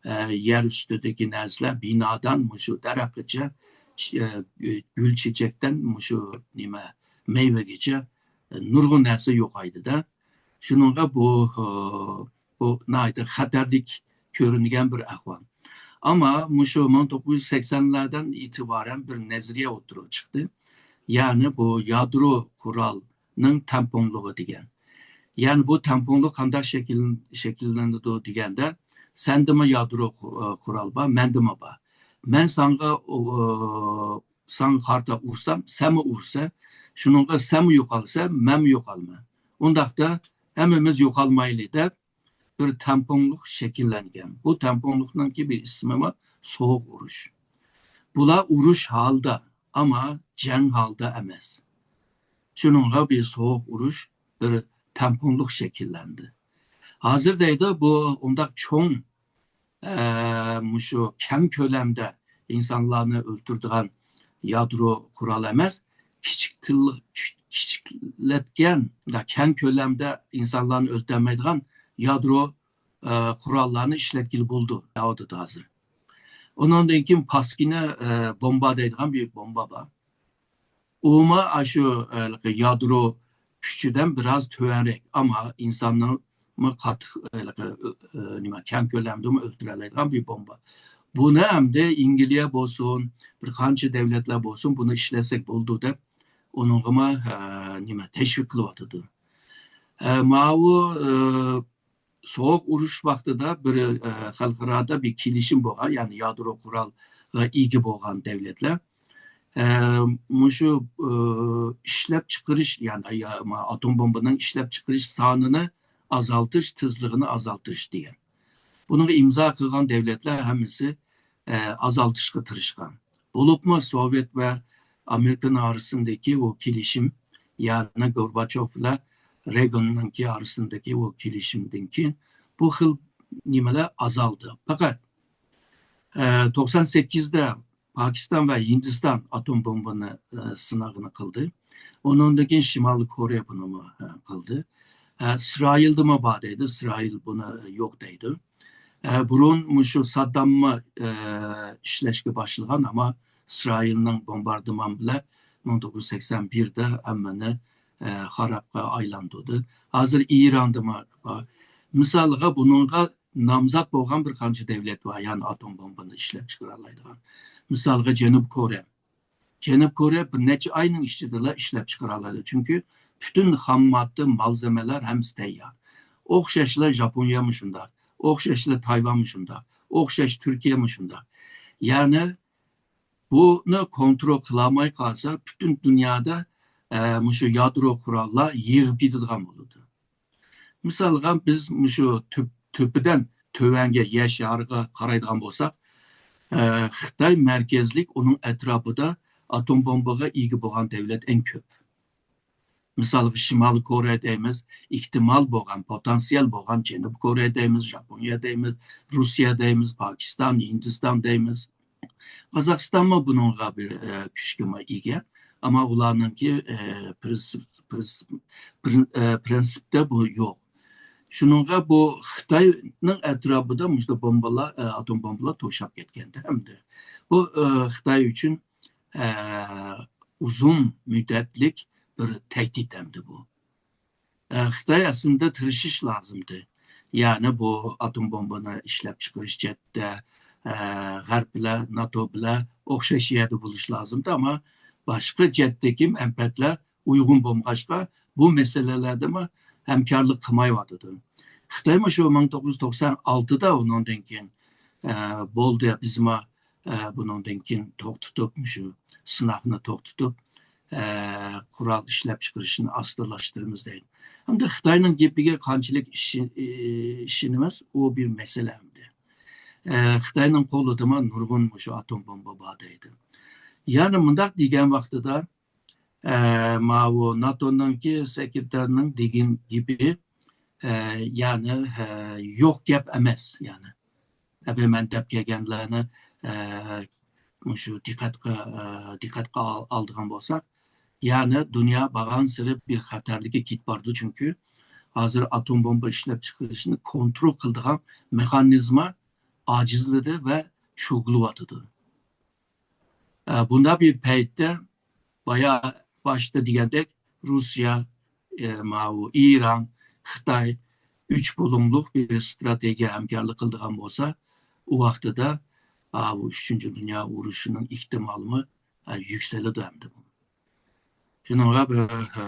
ئە، يەر ئۈستىدىكى نەرسىلەر بىنادىن مۇشۇ دەرەخكىچە، ئە، گۈل چېچەكتىن مۇشۇ نېمە مېۋىگىچە، ئە، نۇرغۇن نەرسە يوقايدۇ-دە. شۇنىڭغا بۇ، ئە، بۇ ناھايىتى خەتەرلىك كۆرۈنگەن بىر ئەھۋال. ئەمما مۇشۇ مىڭ توققۇز يۈز سەكسەنلەردىن ئېتىبارەن بىر نەزەرىيە ئوتتۇرىغا چىقتى. يەنى بۇ يادرو قورالنىڭ تەڭپۇڭلۇقى دېگەن. يەنى بۇ تەڭپۇڭلۇق قانداق شەكىل-، شەكىللىنىدۇ دېگەندە، سەندىمۇ يادرو قو-، قورال بار، مەندىمۇ بار. مەن ساڭا، ئۇ، ساڭا قارىتا ئۇرسام، سەنمۇ ئۇرسا، شۇنىڭغا سەنمۇ يوقالسا، مەنمۇ يوقالىمەن. ئۇنداقتا ھەممىمىز يوقالمايلى دەپ، بىر تەڭپۇڭلۇق شەكىللەنگەن. بۇ تەڭپۇڭلۇقنىڭكى بىر ئىسمى بار، سوغۇق ئۇرۇش. بۇلار ئۇرۇش ھالدا، ئەمما جەڭ ھالدا ئەمەس. شۇنىڭغا بىر سوغۇق ئۇرۇش، بىر تەڭپۇڭلۇق شەكىللەندى. ھازىر دەيدۇ، بۇ ئۇنداق چوڭ، ئە، مۇشۇ كەڭ كۆلەمدە ئىنسانلارنى ئۆلتۈرىدىغان يادرو قورال ئەمەس، كىچىك تىل-، كىچىكلەتكەن، كەڭ كۆلەمدە ئىنسانلارنى ئۆلتۈرەلمەيدىغان يادرو، ئە، قوراللارنى ئىشلەتكىلى بولىدۇ، دەۋاتىدۇ ھازىر. ئۇنىڭدىن كېيىن پاسكىنا، ئە، بومبا دەيدىغان بىر بومبا بار. ئۇمۇ ئاشۇ، ئە، يادرو كۈچىدىن بىراز تۆۋەنرەك، ئەمما ئىنساننىمۇ قاتتىق، ئە، ئە، نېمە، كەڭ كۆلەمدىمۇ ئۆلتۈرەلەيدىغان بىر بومبا. بۇنى ئەمدى ئىنگلىيە بولسۇن، بىر قانچە دۆلەتلەر بولسۇن، بۇنى ئىشلەتسەك بولىدۇ دەپ، ئۇنىڭغىمۇ، ئە، نېمە، تەشۋىق قىلىۋاتىدۇ. ئە، ماۋۇ، ئە، سوغۇق ئۇرۇش ۋاقتىدا بىر، ئە، خەلقئارادا بىر كېلىشىم بولغان، يەنى يادرو قورالغا ئىگە بولغان دەۋلەتلەر، ئە، مۇشۇ، ئە، ئىشلەپچىقىرىش، يەنى يا-، ما-، ئاتوم بومبىنىڭ ئىشلەپچىقىرىش سانىنى ئازالتىش، تېزلىكىنى ئازالتىش دېگەن. بۇنىڭغا ئىمزا قىلغان دەۋلەتلەر ھەممىسى، ئە، ئازالتىشقا تىرىشقان. بولۇپمۇ سوۋېت ۋە ئامېرىكىنىڭ ئارىسىندىكى ئۇ كېلىشىم، يەنى گورباچوف بىلەن رېگاننىڭكى ئارىسىندىكى ئۇ كېلىشىمدىن كېيىن بۇ خىل نېمىلەر ئازالدى. پەقەت، ئە، توقسان سەككىزدە پاكىستان ۋە ھىندىستان ئاتوم بومبىنى، ئە، سىناغىنى قىلدى. ئۇنىڭدىن كېيىن شىمالىي كورېيە بۇنىمۇ، ئە، قىلدى. ئە، ئىسرائىلدىمۇ بار دەيدۇ، ئىسرائىل بۇنى يوق دەيدۇ. ئە، بۇرۇن مۇشۇ سادداممۇ، ئە، ئىشلەشكە باشلىغان، ئەمما ئىسرائىلنىڭ بومباردىمان بىلەن مىڭ توققۇز يۈز سەكسەن بىردە ھەممىنى، ئە، خارابقا ئايلاندۇردى. ھازىر ئىراندىمۇ بار. مىسالغا، بۇنىڭغا نامزات بولغان بىر قانچە دەۋلەت بار، يەنى ئاتوم بومبىنى ئىشلەپ چىقىرالايدىغان. مىسالغا، جەنۇب كورېيە. جەنۇب كورېيە بىر نەچچە ئاينىڭ ئىچىدىلا ئىشلەپ چىقىرالايدۇ. چۈنكى پۈتۈن خام ماددا، مالزېمىلەر ھەممىسى تەييار. ئوخشاشلا ژاپونىيەمۇ شۇنداق. ئوخشاشلا تايۋانمۇ شۇنداق. ئوخشاش تۈركىيەمۇ شۇنداق. يەنى بۇنى كونترول قىلالماي قالسا، پۈتۈن دۇنيادا، ئە، مۇشۇ يادرو قوراللار يىغىپ كېتىدىغان بولىدۇ. مىسالغا، بىز مۇشۇ تۆپ-، تۆپىدىن تۆۋەنگە، يەر شارىغا قارايدىغان بولساق، ئە، خىتاي مەركەزلىك، ئۇنىڭ ئەتراپىدا ئاتوم بومبىغا ئىگە بولغان دەۋلەت ئەڭ كۆپ. مىسالغا، شىمالىي كورېيە دەيمىز، ئېھتىمال بولغان، پوتېنسىيال بولغان جەنۇبىي كورېيە دەيمىز، ژاپونىيە دەيمىز، روسىيە دەيمىز، پاكىستان، ھىندىستان دەيمىز. قازاقىستانمۇ بۇنىڭغا بىر، ئە، كۈچكىمۇ ئىگە. ئەمما ئۇلارنىڭكى، ئە، پرىنسىپ، پرىنسىپ، پرىن-، ئە، پرىنسىپتە بۇ يوق. شۇنىڭغا بۇ خىتاينىڭ ئەتراپىدا مۇشۇنداق بومبىلار، ئە، ئاتوم بومبىلار توشاپ كەتكەندە ئەمدى. بۇ، ئە، خىتاي ئۈچۈن، ئە، ئۇزۇن مۇددەتلىك بىر تەھدىت ئەمدى بۇ. ئە، خىتاي ئەسلىدە تىرىشىش لازىمدى. يەنى بۇ ئاتوم بومبىنى ئىشلەپ چىقىرىش جەھەتتە، ئە، غەرب بىلەن، ناتو بىلەن ئوخشاش يەردە بولۇش لازىمدى، ئەمما باشقا جەھەتتىكى مەنپەئەتلەر ئۇيغۇن بولمىغاچقا، بۇ مەسىلىلەردىمۇ ھەمكارلىق قىلمايۋاتىدۇ. خىتايمۇ شۇ مىڭ توققۇز يۈز توقسان ئالتىدا ئۇنىڭدىن كېيىن، ئە، بولدى، بىزمۇ ئە، بۇنىڭدىن كېيىن توختىتىپ، مۇشۇ سىناقنى توختىتىپ، ئە، قورال ئىشلەپچىقىرىشنى ئاستىلاشتۇرىمىز دەيدۇ. ئەمدى خىتاينىڭ گېپىگە قانچىلىك ئىشى-، ئىشىنىمىز، ئۇ بىر مەسىلە ئەمدى. ئە، خىتاينىڭ قولىدىمۇ نۇرغۇن مۇشۇ ئاتوم بومبا بار دەيدۇ. يەنى مۇنداق دېگەن ۋاقتىدا، ئە، ماۋۇ ناتونىڭكى سېكرېتارىنىڭ دېگەن گېپى، ئە، يەنى، ئە، يوق گەپ ئەمەس، يەنى. ئەبە مەن دەپ كەلگەنلەرنى، ئە، مۇشۇ دىققەتقە، ئە، دىققەتقە ئال-، ئالىدىغان بولساق، يەنى دۇنيا بارغانسېرى بىر خەتەرلىككە كېتىپ بارىدۇ، چۈنكى ھازىر ئاتوم بومبا ئىشلەپچىقىرىشنى كونترول قىلىدىغان مېخانىزما ئاجىزلىدى ۋە چۇۋۇلۇۋاتىدۇ. ئە، بۇنداق بىر پەيتتە بايا باشتا دېگەندەك، روسىيە، ئە، ماۋۇ ئىران، خىتاي ئۈچ بۇلۇڭلۇق بىر ئىستراتېگىيە ھەمكارلىق قىلىدىغان بولسا، ئۇ ۋاقتىدا، ئا، بۇ ئۈچىنچى دۇنيا ئۇرۇشىنىڭ ئېھتىمالىمۇ، ئە، يۈكسىلىدۇ ئەمدى. شۇنىڭغا بىر، ئە،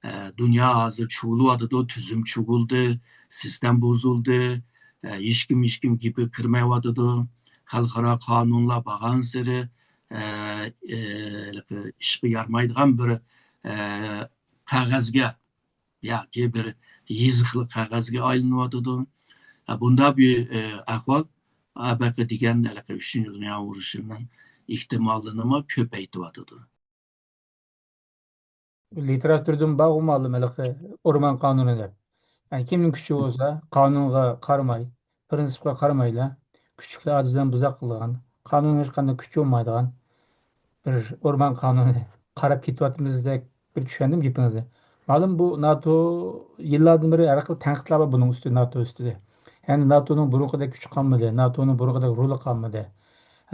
ئە، دۇنيا ھازىر چۇۋۇلۇۋاتىدۇ، تۈزۈم چۇۋۇلدى، سىستېما بۇزۇلدى، ئە، ھېچكىم، ھېچكىم گېپىگە كىرمەيۋاتىدۇ. خەلقئارا قانۇنلار بارغانسېرى، ئە، ئە، ھېلىقى ئىشقا يارىمايدىغان بىر، ئە، قەغەزگە ياكى بىر يېزىقلىق قەغەزگە ئايلىنىۋاتىدۇ. ئە، بۇنداق بىر، ئە، ئەھۋال ئابەقە دېگەن ھېلىقى ئۈچىنچى دۇنيا ئۇرۇشىنىڭ ئېھتىمالىنىمۇ كۆپەيتىۋاتىدۇ. لىتېراتۇرىدىمۇ بارغۇ مۇئەللىم ھېلىقى ئورمان قانۇنى دەپ. يەنى كىمنىڭ كۈچى بولسا، قانۇنغا قارىماي، پىرىنسىپقا قارىمايلا، كۈچلۈكلەر ئاجىزلارنى بۇزاق قىلىدىغان، قانۇنغا ھېچقانداق كۈچى بولمايدىغان بىر ئورمان قانۇنى قاراپ كېتىۋاتىمىزدەك بىر چۈشەندىم گېپىڭىزنى. مەلۇم بۇ ناتو يىللاردىن بېرى ھەر خىل تەنقىدلەر بار بۇنىڭ ئۈستىدە، ناتو ئۈستىدە. يەنى ناتونىڭ بۇرۇنقىدەك كۈچى قالمىدى، ناتونىڭ بۇرۇنقىدەك رولى قالمىدى.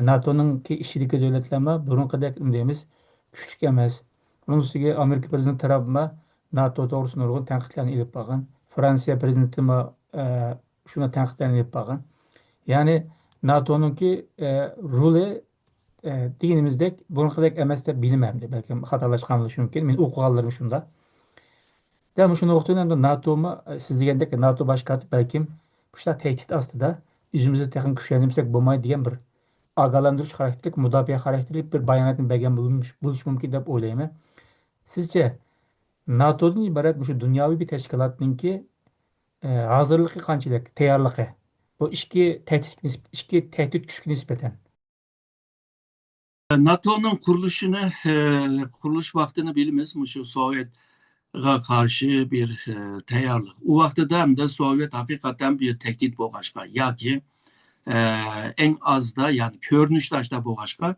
ناتونىڭكى ئىچىدىكى دۆلەتلەرمۇ بۇرۇنقىدەك، نېمە دەيمىز، كۈچلۈك ئەمەس. ئۇنىڭ ئۈستىگە ئامېرىكا پرېزىدېنتى ترامپمۇ ناتو توغرىسىدا نۇرغۇن تەنقىدلەرنى ئېلىپ بارغان. فرانسىيە پرېزىدېنتىمۇ، ئە، شۇنداق تەنقىدلەرنى ئېلىپ بارغان. يەنى ناتونىڭكى، ئە، رولى ئە، دېگىنىمىزدەك، بۇرۇنقىدەك ئەمەس دەپ بىلىمەن. بەلكىم خاتالاشقان بولۇشى مۇمكىن. مەن ئوقۇغانلىرىم شۇنداق. دەل مۇشۇ نۇقتىدىن ئەمدى ناتومۇ، ئە، سىز دېگەندەك ناتو باش كاتىپ بەلكىم مۇشۇنداق تەھدىت ئاستىدا ئۆزىمىزنى تېخىمۇ كۈچلەندۈرمىسەك بولمايدۇ دېگەن بىر ئاگاھلاندۇرۇش خاراكتېرلىك، مۇداپىئە خاراكتېرلىك بىر باياناتنى بەرگەن بولمۇش-، بولۇشى مۇمكىن دەپ ئويلايمەن. سىزچە، ناتودىن ئىبارەت مۇشۇ دۇنياۋى بىر تەشكىلاتنىڭكى، ئە، ھازىرلىقى قانچىلىك، تەييارلىقى؟ بۇ ئىچكى تەھدىتكە نىسب-، ئىچكى تەھدىت كۈچكە نىسبەتەن. ناتونىڭ قۇرۇلۇشىنى، ئە، قۇرۇلۇش ۋاقتىنى بىلىمىز، مۇشۇ سوۋېتقا قارشى بىر، ئە، تەييارلىق. ئۇ ۋاقتىدا ھەمدە سوۋېت ھەقىقەتەن بىر تەھدىت بولغاچقا ياكى، ئە، ئەڭ ئازدا، يەنى كۆرۈنۈشتە ئاشتا بولغاچقا،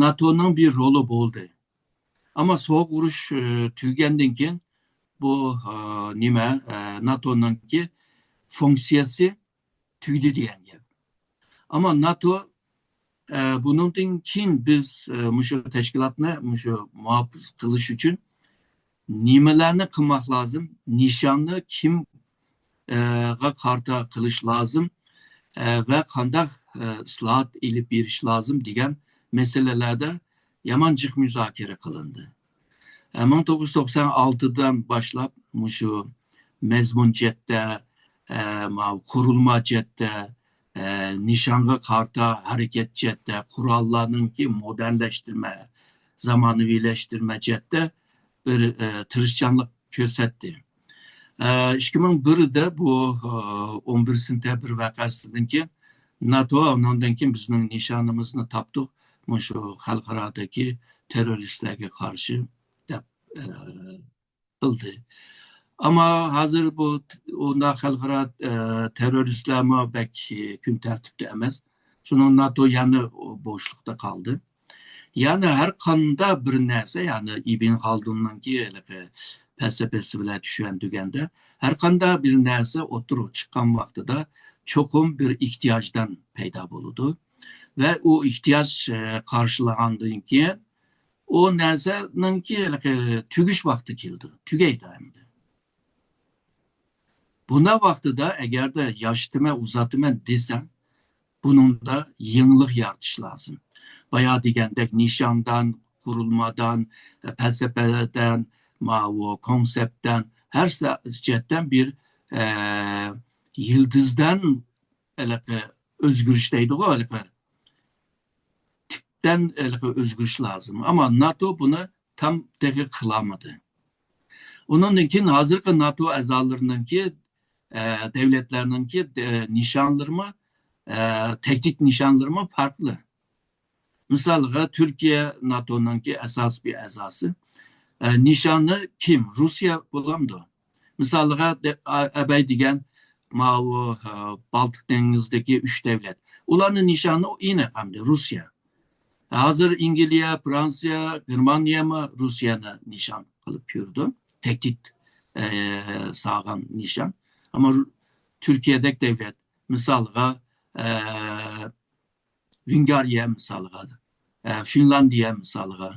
ناتونىڭ بىر رولى بولدى. ئەمما سوغۇق ئۇرۇش، ئە، تۈگىگەندىن كېيىن بۇ، ئە، نېمە، ئە، ناتونىڭكى فۇنكسىيەسى تۈگىدى دېگەن گەپ. ئەمما ناتو، ئە، بۇنىڭدىن كېيىن بىز، ئە، مۇشۇ تەشكىلاتنى مۇشۇ مۇھاپىزە قىلىش ئۈچۈن نېمىلەرنى قىلماق لازىم؟ نىشاننى كىم، ئە، غا قارىتا قىلىش لازىم، ئە، ۋە قانداق، ئە، ئىسلاھات ئېلىپ بېرىش لازىم دېگەن مەسىلىلەردە يامان جىق مۇزاكىرە قىلىندى. ئە، مىڭ توققۇز يۈز توقسان ئالتىدىن باشلاپ مۇشۇ مەزمۇن جەھەتتە، ئە، ماۋۇ قۇرۇلما جەھەتتە، ئە، نىشانغا قارىتا ھەرىكەت جەھەتتە، قوراللارنىڭكى مودېرنلەشتۈرمە، زامانىۋىلەشتۈرمە جەھەتتە بىر، ئە، تىرىشچانلىق كۆرسەتتى. ئە، ئىككى مىڭ بىردە بۇ، ئە، ئون بىر سېنتەبىر ۋەقەسىدىن كېيىن ناتو ئۇنىڭدىن كېيىن بىزنىڭ نىشانىمىزنى تاپتۇق، مۇشۇ خەلقئارادىكى تېررورىستلارغا قارشى دەپ، ئە، قىلدى. ئەمما ھازىر بۇ ئۇنداق خەلقئارا، ئە، تېررورىستلارمۇ بەك، ئە، كۈن تەرتىپتە ئەمەس. شۇنىڭ ناتو يەنە بوشلۇقتا قالدى. يەنى ھەر قانداق بىر نەرسە، يەنى ئىبن خالدۇننىڭكى ھېلىقى پەلسەپىسى بىلەن چۈشەندۈرگەندە، ھەر قانداق بىر نەرسە ئوتتۇرىغا چىققان ۋاقتىدا چوقۇم بىر ئېھتىياجدىن پەيدا بولىدۇ. ۋە ئۇ ئېھتىياج، ئە، قارشىلىغاندىن كېيىن، ئۇ نەرسىنىڭكى ھېلىقى تۈگىشى ۋاقتى كېلىدۇ، تۈگەيدۇ ئەمدى. بۇنداق ۋاقتىدا ئەگەردە ياشىتىمەن، ئۇزارتىمەن دېسەڭ، بۇنىڭدا يېڭىلىق يارىتىش لازىم. بايا دېگەندەك نىشاندان، قۇرۇلمادان، پەلسەپىدىن، ماۋۇ كونسېپتتىن، ھەر سا-، جەھەتتىن بىر، ئە، يىلتىزدىن ھېلىقى ئۆزگىرىش دەيدىغۇ، ھېلىقى تىپتىن ھېلىقى ئۆزگىرىش لازىم. ئەمما ناتو بۇنى تام تېخى قىلالمىدى. ئۇنىڭدىن كېيىن ھازىرقى ناتو ئەزالىرىنىڭكى، ئە، دەۋلەتلەرنىڭكى، ئە، نىشانلىرىمۇ، ئە، تەھدىت نىشانلىرىمۇ پەرقلىق. مىسالغا، تۈركىيە ناتونىڭكى ئاساسىي بىر ئەزاسى. ئە، نىشانى كىم؟ روسىيە بولامدۇ؟ مىسالغا، دە-، ئا-، ئەبەي دېگەن ماۋۇ، ئە، بالتىق دېڭىزىدىكى ئۈچ دەۋلەت. ئۇلارنىڭ نىشانى ئېنىق ئەمدى روسىيە. ھازىر ئەنگلىيە، فرانسىيە، گېرمانىيەمۇ روسىيەنى نىشان قىلىپ كۆرىدۇ. تەھدىت، ئە، سالغان نىشان. ئەمما تۈركىيەدەك دەۋلەت، مىسالغا، ئە، ۋېنگرىيە مىسالىغا، ئە، فىنلاندىيە مىسالىغا،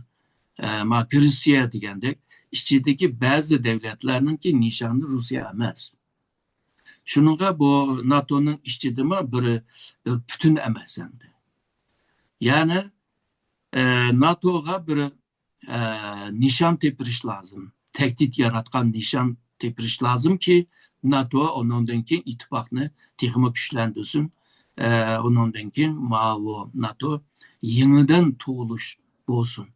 ئە، ما گرېتسىيە دېگەندەك ئىچىدىكى بەزى دەۋلەتلەرنىڭكى نىشانى روسىيە ئەمەس. شۇنىڭغا بۇ ناتونىڭ ئىچىدىمۇ بىر، بىر پۈتۈن ئەمەس ئەمدى. يەنى، ئە، ناتوغا بىر ئە، نىشان تېپىرىش لازىم. تەھدىت ياراتقان نىشان تېپىرىش لازىمكى، ناتو ئۇنىڭدىن كېيىن ئىتتىپاقنى تېخىمۇ كۈچلەندۈرسۇن. ئە، ئۇنىڭدىن كېيىن ماۋۇ ناتو يېڭىدىن تۇغۇلۇش بولسۇن.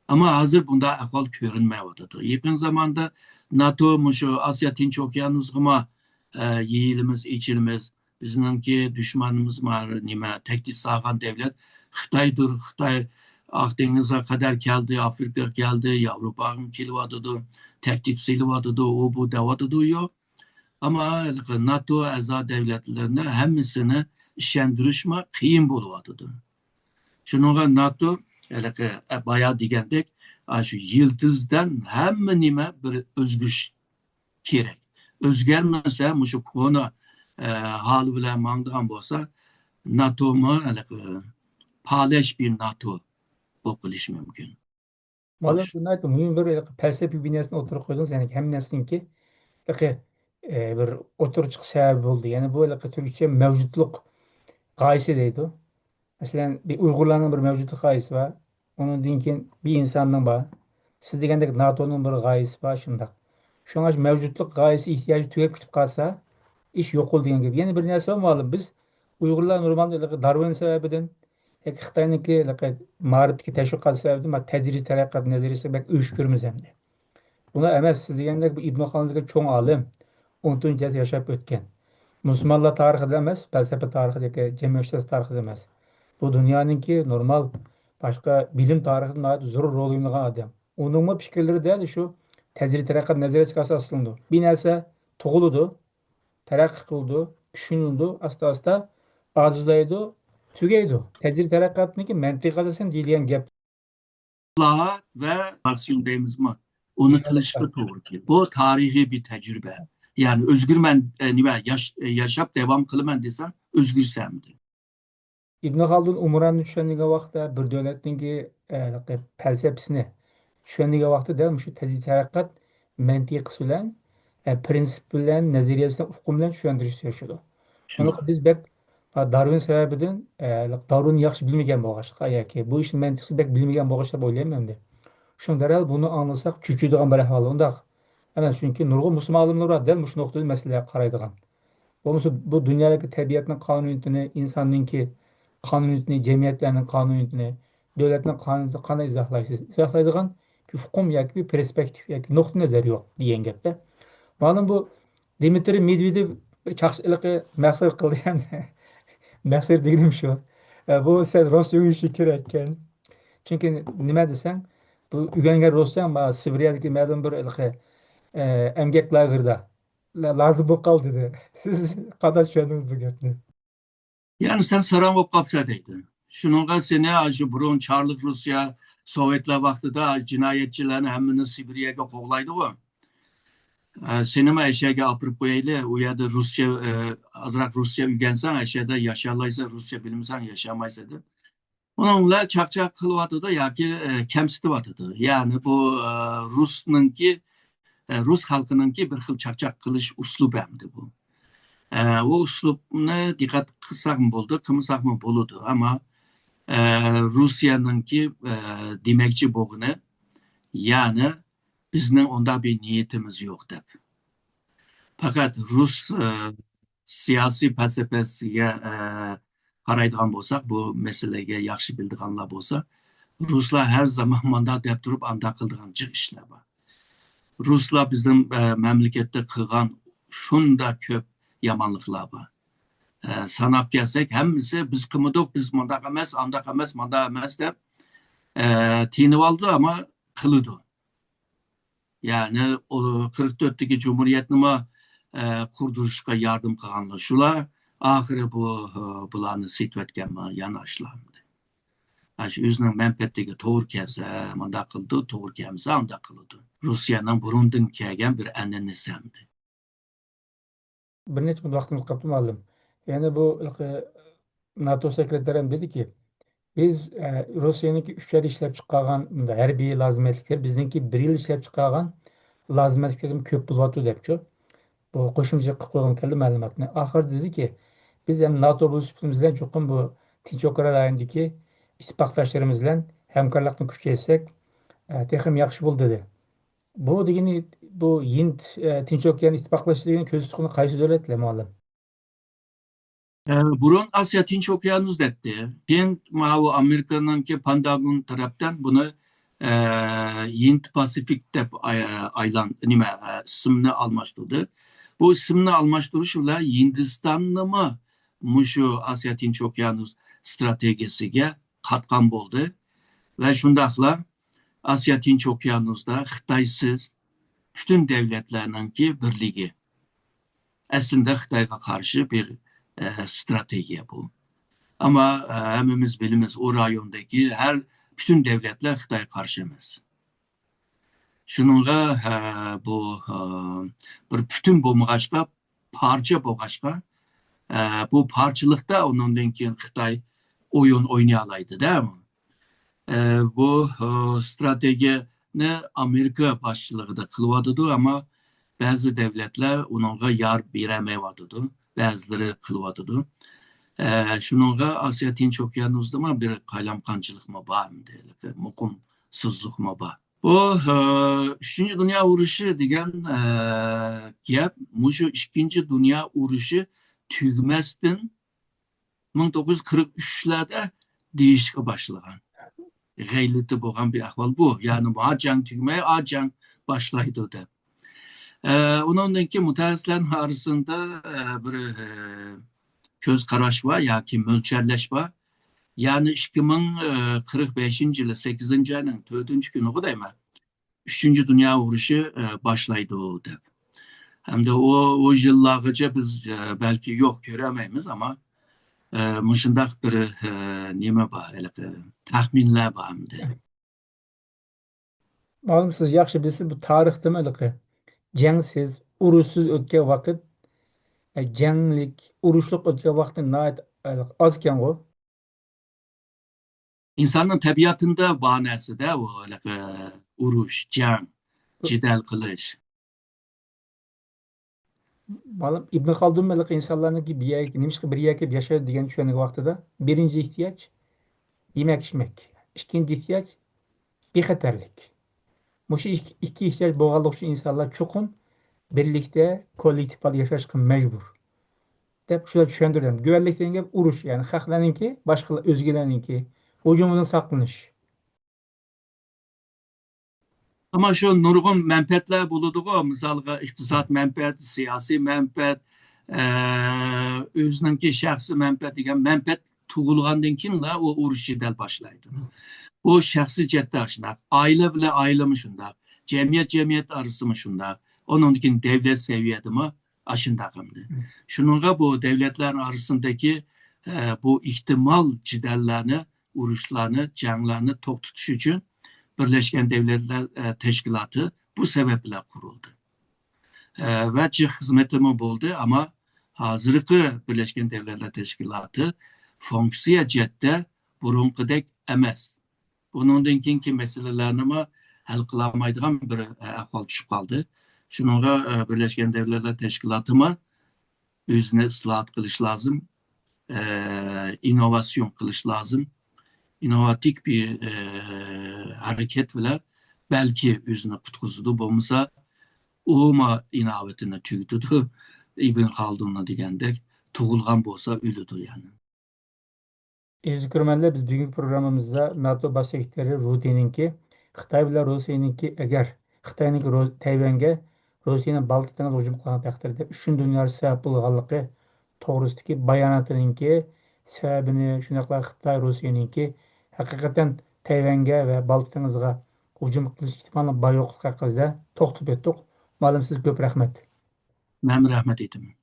ئەمما ھازىر بۇنداق ئەھۋال كۆرۈنمەيۋاتىدۇ. يېقىن زاماندا ناتو مۇشۇ ئاسىيا تىنچ ئوكيانۇسىغىمۇ، ئە، يېيىلىمىز، ئېچىلىمىز، بىزنىڭكى دۈشمىنىمىز مانا نېمە، تەھدىت سالغان دەۋلەت خىتايدۇر. خىتاي ئاق دېڭىزغا قەدەر كەلدى، ئافرىقىغا كەلدى، ياۋروپاغا كېلىۋاتىدۇ، تەھدىت سېلىۋاتىدۇ، ئۇ بۇ دەۋاتىدۇ، يوق. ئەمما ھېلىقى ناتو ئەزا دەۋلەتلىرىنى ھەممىسىنى ئىشەندۈرۈشمۇ قىيىن بولۇۋاتىدۇ. شۇنىڭغا ناتو ھېلىقى، ئە، بايا دېگەندەك، ئاشۇ يىلتىزدىن ھەممە نېمە بىر ئۆزگىرىش كېرەك. ئۆزگەرمىسە، مۇشۇ كونا، ئە، ھالى بىلەن ماڭىدىغان بولسا، ناتومۇ ھېلىقى پالەچ بىر ناتو بولۇپ قېلىشى مۇمكىن. مۇئەللىم، بۇ ناھايىتى مۇھىم بىر ھېلىقى پەلسەپىۋى بىر نەرسىنى ئوتتۇرىغا قويدىڭىز. يەنى ھەممە نەرسىنىڭكى ھېلىقى، ئە، بىر ئوتتۇرىغا چىقىش سەۋەبى بولدى. يەنى بۇ ھېلىقى تۈركچە مەۋجۇتلۇق غايىسى دەيدۇ. مەسىلەن، بىر ئۇيغۇرلارنىڭ بىر مەۋجۇتلۇق غايىسى بار. ئۇنىڭدىن كېيىن بىر ئىنساننىڭ بار. سىز دېگەندەك ناتونىڭ بىر غايىسى بار، شۇنداق. شۇڭا شۇ مەۋجۇتلۇق غايىسى ئېھتىياجى تۈگەپ كېتىپ قالسا، ئىش يوقىلىدۇ دېگەن گەپ. يەنە بىر نەرسە بار مۇئەللىم. بىز ئۇيغۇرلار نورمالدا ھېلىقى دارۋىن سەۋەبىدىن ياكى خىتاينىڭكى ھېلىقى مائارىپتىكى تەشۋىقات سەۋەبىدىن مانا تەدرىجىي تەرەققىيات نەزەرىيىسىگە بەك ئۆچ كۆرىمىز ئەمدى. بۇنداق ئەمەس، سىز دېگەندەك بۇ ئىبن خالدۇن دېگەن چوڭ ئالىم، ئون تۆتىنچى ئەسىردە ياشاپ ئۆتكەن. مۇسۇلمانلار تارىخىدا ئەمەس، پەلسەپە تارىخىدا ياكى جەمئىيەتشۇناسلىق تارىخىدا ئەمەس. بۇ دۇنيانىڭكى نورمال باشقا بىلىم تارىخىدا ناھايىتى زور رول ئوينىغان ئادەم. ئۇنىڭمۇ پىكىرلىرى دەل شۇ تەدرىجىي تەرەققىيات نەزەرىيەسىگە ئاساسلىنىدۇ. بىر نەرسە تۇغۇلىدۇ، تەرەققىي قىلىدۇ، كۈچلىنىدۇ، ئاستا-ئاستا ئاجىزلايدۇ، تۈگەيدۇ. تەدرىجىي تەرەققىياتنىڭكى مەنتىقىي ئاساسەن دېيىلگەن گەپ. ئىسلاھات ۋە ئىننوۋاتسىيون دەيمىزمۇ؟ ئۇنى قىلىشقا توغرا كېلىدۇ. بۇ تارىخىي بىر تەجرىبە. يەنى ئۆزگىرىمەن، ئە، نېمە، ياش-، ياشاپ داۋام قىلىمەن دېسەڭ، ئۆزگىرىسەن. ئىبن خالدۇن ئۇمراننى چۈشەندۈرگەن ۋاقىتتا بىر دۆلەتنىڭكى، ئە، پەلسەپىسىنى چۈشەندۈرگەن ۋاقىتتا دەل مۇشۇ تەدرىجىي تەرەققىيات مەنتىقىسى بىلەن، ئە، پرىنسىپ بىلەن، نەزەرىيەسى بىلەن، ئۇقۇم بىلەن چۈشەندۈرۈشكە تىرىشىدۇ. شۇنداق. شۇنداق بىز بەك، ئا، دارۋىن سەۋەبىدىن، ئە، دارۋىننى ياخشى بىلمىگەن بولغاچقا ياكى بۇ ئىشنى مەنتىقسىز بەك بىلمىگەن بولغاچ دەپ ئويلايمەن ئەمدى. شۇڭا دەرھال بۇنى ئاڭلىساق چۆچۈيدىغان بىر ئەھۋال ئۇنداق ئەمەس، چۈنكى نۇرغۇن مۇسۇلمان ئالىملار بار دەل مۇشۇ نۇقتىدىن مەسىلىگە قارايدىغان. بولمىسا بۇ دۇنيادىكى تەبىئەتنىڭ قانۇنىيىتىنى، ئىنساننىڭكى قانۇنىيىتىنى، جەمئىيەتلەرنىڭ قانۇنىيىتىنى، دۆلەتنىڭ قانۇنىيىتىنى قانداق ئىزاھلايسىز؟ ئىزاھلايدىغان بىر ئۇقۇم ياكى بىر پېرسپېكتىپ ياكى نۇقتىئى نەزەر يوق دېگەن گەپتە. مانا بۇ دىمىترىي مېدۋېدېۋ بىر چاقچاق ھېلىقى مەخسەت قىلدى ئەمدى. مەخسەت دېگىنىم شۇ. ئە، بۇ سەن رۇسچە ئۆگىنىشىڭ كېرەككەن. چۈنكى نېمە دېسەڭ، بۇ ئۆگەنگەن رۇسچاڭ ما سىبىرىيەدىكى مەلۇم بىر ھېلىقى، ئە، ئەمگەك لاگېردا لا-، لازىم بولۇپ قالدى دېدى. سىز قانداق چۈشەندىڭىز بۇ گەپنى؟ يەنى سەن ساراڭ بولۇپ قاپسەن دەيدۇ. شۇنىڭغا سېنى ئاشۇ بۇرۇن چارلىق روسىيە، سوۋېتلار ۋاقتىدا جىنايەتچىلەرنى ھەممىنى سىبىرىيەگە قوغلايدىغۇ. ئە، سېنىمۇ ئەشەگە ئاپىرىپ قويايلى. ئۇ يەردە رۇسچە، ئە، ئازراق رۇسچە ئۆگەنسەڭ، ئەشەدە ياشالايسەن، رۇسچە بىلمىسەڭ ياشامايسەن دەپ. ئۇنىڭ بىلەن چاقچاق قىلىۋاتىدۇ ياكى، ئە، كەمسىتىۋاتىدۇ. يەنى بۇ، ئە، رۇسنىڭكى، ئە، رۇس خەلقىنىڭكى بىر خىل چاقچاق قىلىش ئۇسلۇبى ئەمدى بۇ. ئە، ئۇ ئۇسلۇبنى دىققەت قىلساقمۇ بولىدۇ، قىلمىساقمۇ بولىدۇ. ئەمما، ئە، رۇسىيەنىڭكى، ئە، دېمەكچى بولغىنى، يەنى بىزنىڭ ئۇنداق بىر نىيىتىمىز يوق دەپ. پەقەت رۇس، ئە، سىياسىي پەلسەپىسىگە، ئە، قارايدىغان بولساق، بۇ مەسىلىگە ياخشى بىلىدىغانلار بولسا، رۇسلار ھەر زامان مانداق دەپ تۇرۇپ، ئانداق قىلىدىغان جىق ئىشلار بار. رۇسلار بىزنىڭ، ئە، مەملىكەتتە قىلغان شۇنداق كۆپ يامانلىقلار بار. ئە، ساناپ كەلسەك، ھەممىسى بىز قىلمىدۇق، بىز مۇنداق ئەمەس، ئانداق ئەمەس، مانداق ئەمەس دەپ، ئە، تىيىنىۋالىدۇ، ئەمما قىلىدۇ. يەنى ئۇ قىرىق تۆتتىكى جۇمھۇرىيەتنىمۇ، ئە، قۇردۇرۇشقا ياردەم قىلغانلار شۇلار. ئاخىرى بۇ، ئە، بۇلارنى سېتىۋەتكەنمۇ يەنە ئاشۇلار. ئاشۇ ئۆزىنىڭ مەنپەئەتىگە توغرا كەلسە مۇنداق قىلىدۇ، توغرا كەلمىسە ئانداق قىلىدۇ. رۇسىيەنىڭ بۇرۇندىن كەلگەن بىر ئەنئەنىسى ئەمدى. بىر نەچچە مىنۇت ۋاقتىمىز قاپتۇ، مۇئەللىم. يەنە بۇ ھېلىقى ناتو سېكرېتارى ھەم دېدىكى، بىز، ئە، رۇسىيەنىڭكى ئۈچ ئايدا ئىشلەپ چىقارغان مۇنداق ھەربىي لازىمەتلىكلىرى بىزنىڭكى بىر يىل ئىشلەپ چىقارغان لازىمەتلىكلىرىدىن كۆپ بولۇۋاتىدۇ دەپچۇ. بۇ قوشۇمچە قىلىپ قويغۇم كەلدى مەلۇماتنى. ئاخىرىدا دېدىكى، بىز ھەم ناتو بولۇش سۈپىتىمىز بىلەن چوقۇم بۇ تىنچ ئوكيان رايونىدىكى ئىتتىپاقداشلىرىمىز بىلەن ھەمكارلىقنى كۈچەيتسەك، ئە، تېخىمۇ ياخشى بولىدۇ دېدى. بۇ دېگىنى، بۇ ھىند، ئە، تىنچ ئوكيان ئىتتىپاقلىشىشى دېگەن كۆز تۇتقىنى قايسى دۆلەتلەر، مۇئەللىم؟ ئە، بۇرۇن ئاسىيا تىنچ ئوكيانۇس دەيتتى. كېيىن ماۋۇ ئامېرىكىنىڭكى پانتاگون تەرەپتىن بۇنى، ئە، ھىند پاسىفىك دەپ ئاي-، ئايلان-، نېمە، ئە، ئىسىمنى ئالماشتۇردى. بۇ ئىسىمنى ئالماشتۇرۇش بىلەن ھىندىستاننىمۇ مۇشۇ ئاسىيا تىنچ ئوكيانۇس ستراتېگىيەسىگە قاتقان بولدى ۋە شۇنداقلا ئاسىيا تىنچ ئوكيانۇستا خىتايسىز پۈتۈن دۆلەتلەرنىڭكى بىرلىكى. ئەسلىدە خىتايغا قارشى بىر، ئە، ستراتېگىيە بۇ. ئەمما، ئە، ھەممىمىز بىلىمىز، ئۇ رايوندىكى ھەر پۈتۈن دۆلەتلەر خىتايغا قارشى ئەمەس. شۇنىڭغا، ھە، بۇ، ھە، بىر پۈتۈن بولمىغاچقا، پارچە بولغاچقا، ئە، بۇ پارچىلىقتا ئۇنىڭدىن كېيىن خىتاي ئويۇن ئوينىيالايدۇ-دە. ئە، بۇ، ئە، ستراتېگىيەنى ئامېرىكا باشچىلىقىدا قىلىۋاتىدۇ، ئەمما بەزى دۆلەتلەر ئۇنىڭغا يار بېرەلمەيۋاتىدۇ، بەزىلىرى قىلىۋاتىدۇ. ئە، شۇنىڭغا ئاسىيا تىنچ ئوكيانۇسىدىمۇ بىر قايلامقانچىلىقمۇ بار، ئەمدى مۇقىمسىزلىقمۇ بار. بۇ، ئە، ئۈچىنچى دۇنيا ئۇرۇشى دېگەن، ئە، گەپ مۇشۇ ئىككىنچى دۇنيا ئۇرۇشى تۈگىمەستىن مىڭ توققۇز يۈز قىرىق ئۈچلەردە دېيىشكە باشلىغان. غەيرىتى بولغان بىر ئەھۋال بۇ. يەنى، ھا جەڭ تۈگىمەي، ھا جەڭ باشلايدۇ دەپ. ئە، ئۇنىڭدىن كېيىن مۇتەخەسسىسلەرنىڭ ئارىسىدا، ئە، بىر، ئە، كۆز قاراش بار ياكى مۆلچەرلەش بار. يەنى ئىككى مىڭ قىرىق بەشىنچى يىلى سەككىزىنچى ئاينىڭ تۆتىنچى كۈنىغۇ دەيمەن، ئۈچىنچى دۇنيا ئۇرۇشى، ئە، باشلايدۇ دەپ. ھەمدە ئۇ، ئۇ يىللارغىچە بىز، ئە، بەلكى يوق كۆرەلمەيمىز، ئەمما، ئە، مۇشۇنداق بىر، ئە، نېمە بار، ھېلىقى تەخمىنلەر بار ئەمدى. مەلۇم، سىز ياخشى بىلىسىز، بۇ تارىختىمۇ ھېلىقى جەڭسىز، ئۇرۇشسىز ئۆتكەن ۋاقىت، ئە، جەڭلىك، ئۇرۇشلۇق ئۆتكەن ۋاقىت ناھايىتى، ئە، ئاز ئىكەنغۇ. ئىنساننىڭ تەبىئەتىدە بار نەرسىدە ئۇ ھېلىقى ئۇرۇش، جەڭ، جېدەل قىلىش. مەلۇم، ئىبن خالدۇن ھېلىقى ئىنسانلارنىڭكى بىر يەرگە، نېمىشقا بىر يەرگە كېلىپ ياشايدۇ دېگەننى چۈشەنگەن ۋاقتىدا، بىرىنچى ئېھتىياج يېمەك-ئىچمەك، ئىككىنچى ئېھتىياج بىخەتەرلىك. مۇشۇ ئىككى، ئىككى ئېھتىياج بولغانلىقى ئۈچۈن ئىنسانلار چوقۇم بىرلىكتە، كوللېكتىپ ھالدا ياشاشقا مەجبۇر، دەپ شۇلار چۈشەندۈردى. گۆۋەنلىك دېگەن گەپ ئۇرۇش، يەنى خەقلەرنىڭكى، باشقىلار، ئۆزگىلەرنىڭكى ھۇجۇمىدىن ساقلىنىش. ئەمما شۇ نۇرغۇن مەنپەئەتلەر بولىدىغۇ، مىسالغا، ئىقتىساد مەنپەئەت، سىياسىي مەنپەئەت، ئە، ئۆزىنىڭكى شەخسىي مەنپەئەت دېگەن مەنپەئەت تۇغۇلغاندىن كېيىنلا ئۇ ئۇرۇش جېدەل باشلايدۇ. بۇ شەخسىي جەھەتتە شۇنداق، ئائىلە بىلەن ئائىلىمۇ شۇنداق، جەمئىيەت جەمئىيەت ئارىسىمۇ شۇنداق، ئۇنىڭدىن كېيىن دەۋلەت سەۋىيەدىمۇ ئاشۇنداق ئەمدى. شۇنىڭغا بۇ دەۋلەتلەر ئارىسىندىكى، ئە، بۇ ئېھتىمال جېدەللەرنى، ئۇرۇشلارنى، جەڭلەرنى توختىتىش ئۈچۈن بىرلەشكەن دەۋلەتلەر، ئە، تەشكىلاتى بۇ سەۋەب بىلەن قۇرۇلدى. ئە، ۋە جىق خىزمىتىمۇ بولدى، ئەمما ھازىرقى بىرلەشكەن دەۋلەتلەر تەشكىلاتى فۇنكسىيە جەھەتتە بۇرۇنقىدەك ئەمەس. بۇنىڭدىن كېيىنكى مەسىلىلەرنىمۇ ھەل قىلالمايدىغان بىر، ئە، ئەھۋال چۈشۈپ قالدى. شۇنىڭغا، ئە، بىرلەشكەن دەۋلەتلەر تەشكىلاتىمۇ ئۆزىنى ئىسلاھات قىلىش لازىم، ئە، ئىننوۋاتسىيون قىلىش لازىم. ئىننوۋاتىك بىر، ئە، ھەرىكەت بىلەن بەلكى ئۆزىنى قۇتقۇزىدۇ، بولمىسا ئۇمۇ ئىناۋىتىنى تۈگىتىدۇ. ئىبن خالدۇننىڭ دېگەندەك، تۇغۇلغان بولسا ئۆلىدۇ يەنى. ئەزىز كۆرۈرمەنلەر، بىز بۈگۈنكى پروگراممىمىزدا ناتو باش سېكرېتارى رۇتىنىڭكى خىتاي بىلەن روسىيەنىڭكى، ئەگەر خىتاينىڭكى رو-، تەيۋەنگە روسىيەنىڭ بالتىق دېڭىزى ھۇجۇم قىلغان تەقدىردە ئۈچىنچى دۇنيا ئۇرۇشى سەۋەب بولغانلىقى توغرىسىدىكى باياناتىنىڭكى سەۋەبىنى، شۇنداقلا خىتاي روسىيەنىڭكى ھەقىقەتەن تەيۋەنگە ۋە بالتىق دېڭىزىغا ھۇجۇم قىلىش ئېھتىمالىنىڭ بار يوقلۇقى ھەققىدە توختىلىپ ئۆتتۇق. مۇئەللىم، سىزگە كۆپ رەھمەت. مەن رەھمەت ئېيتىمەن.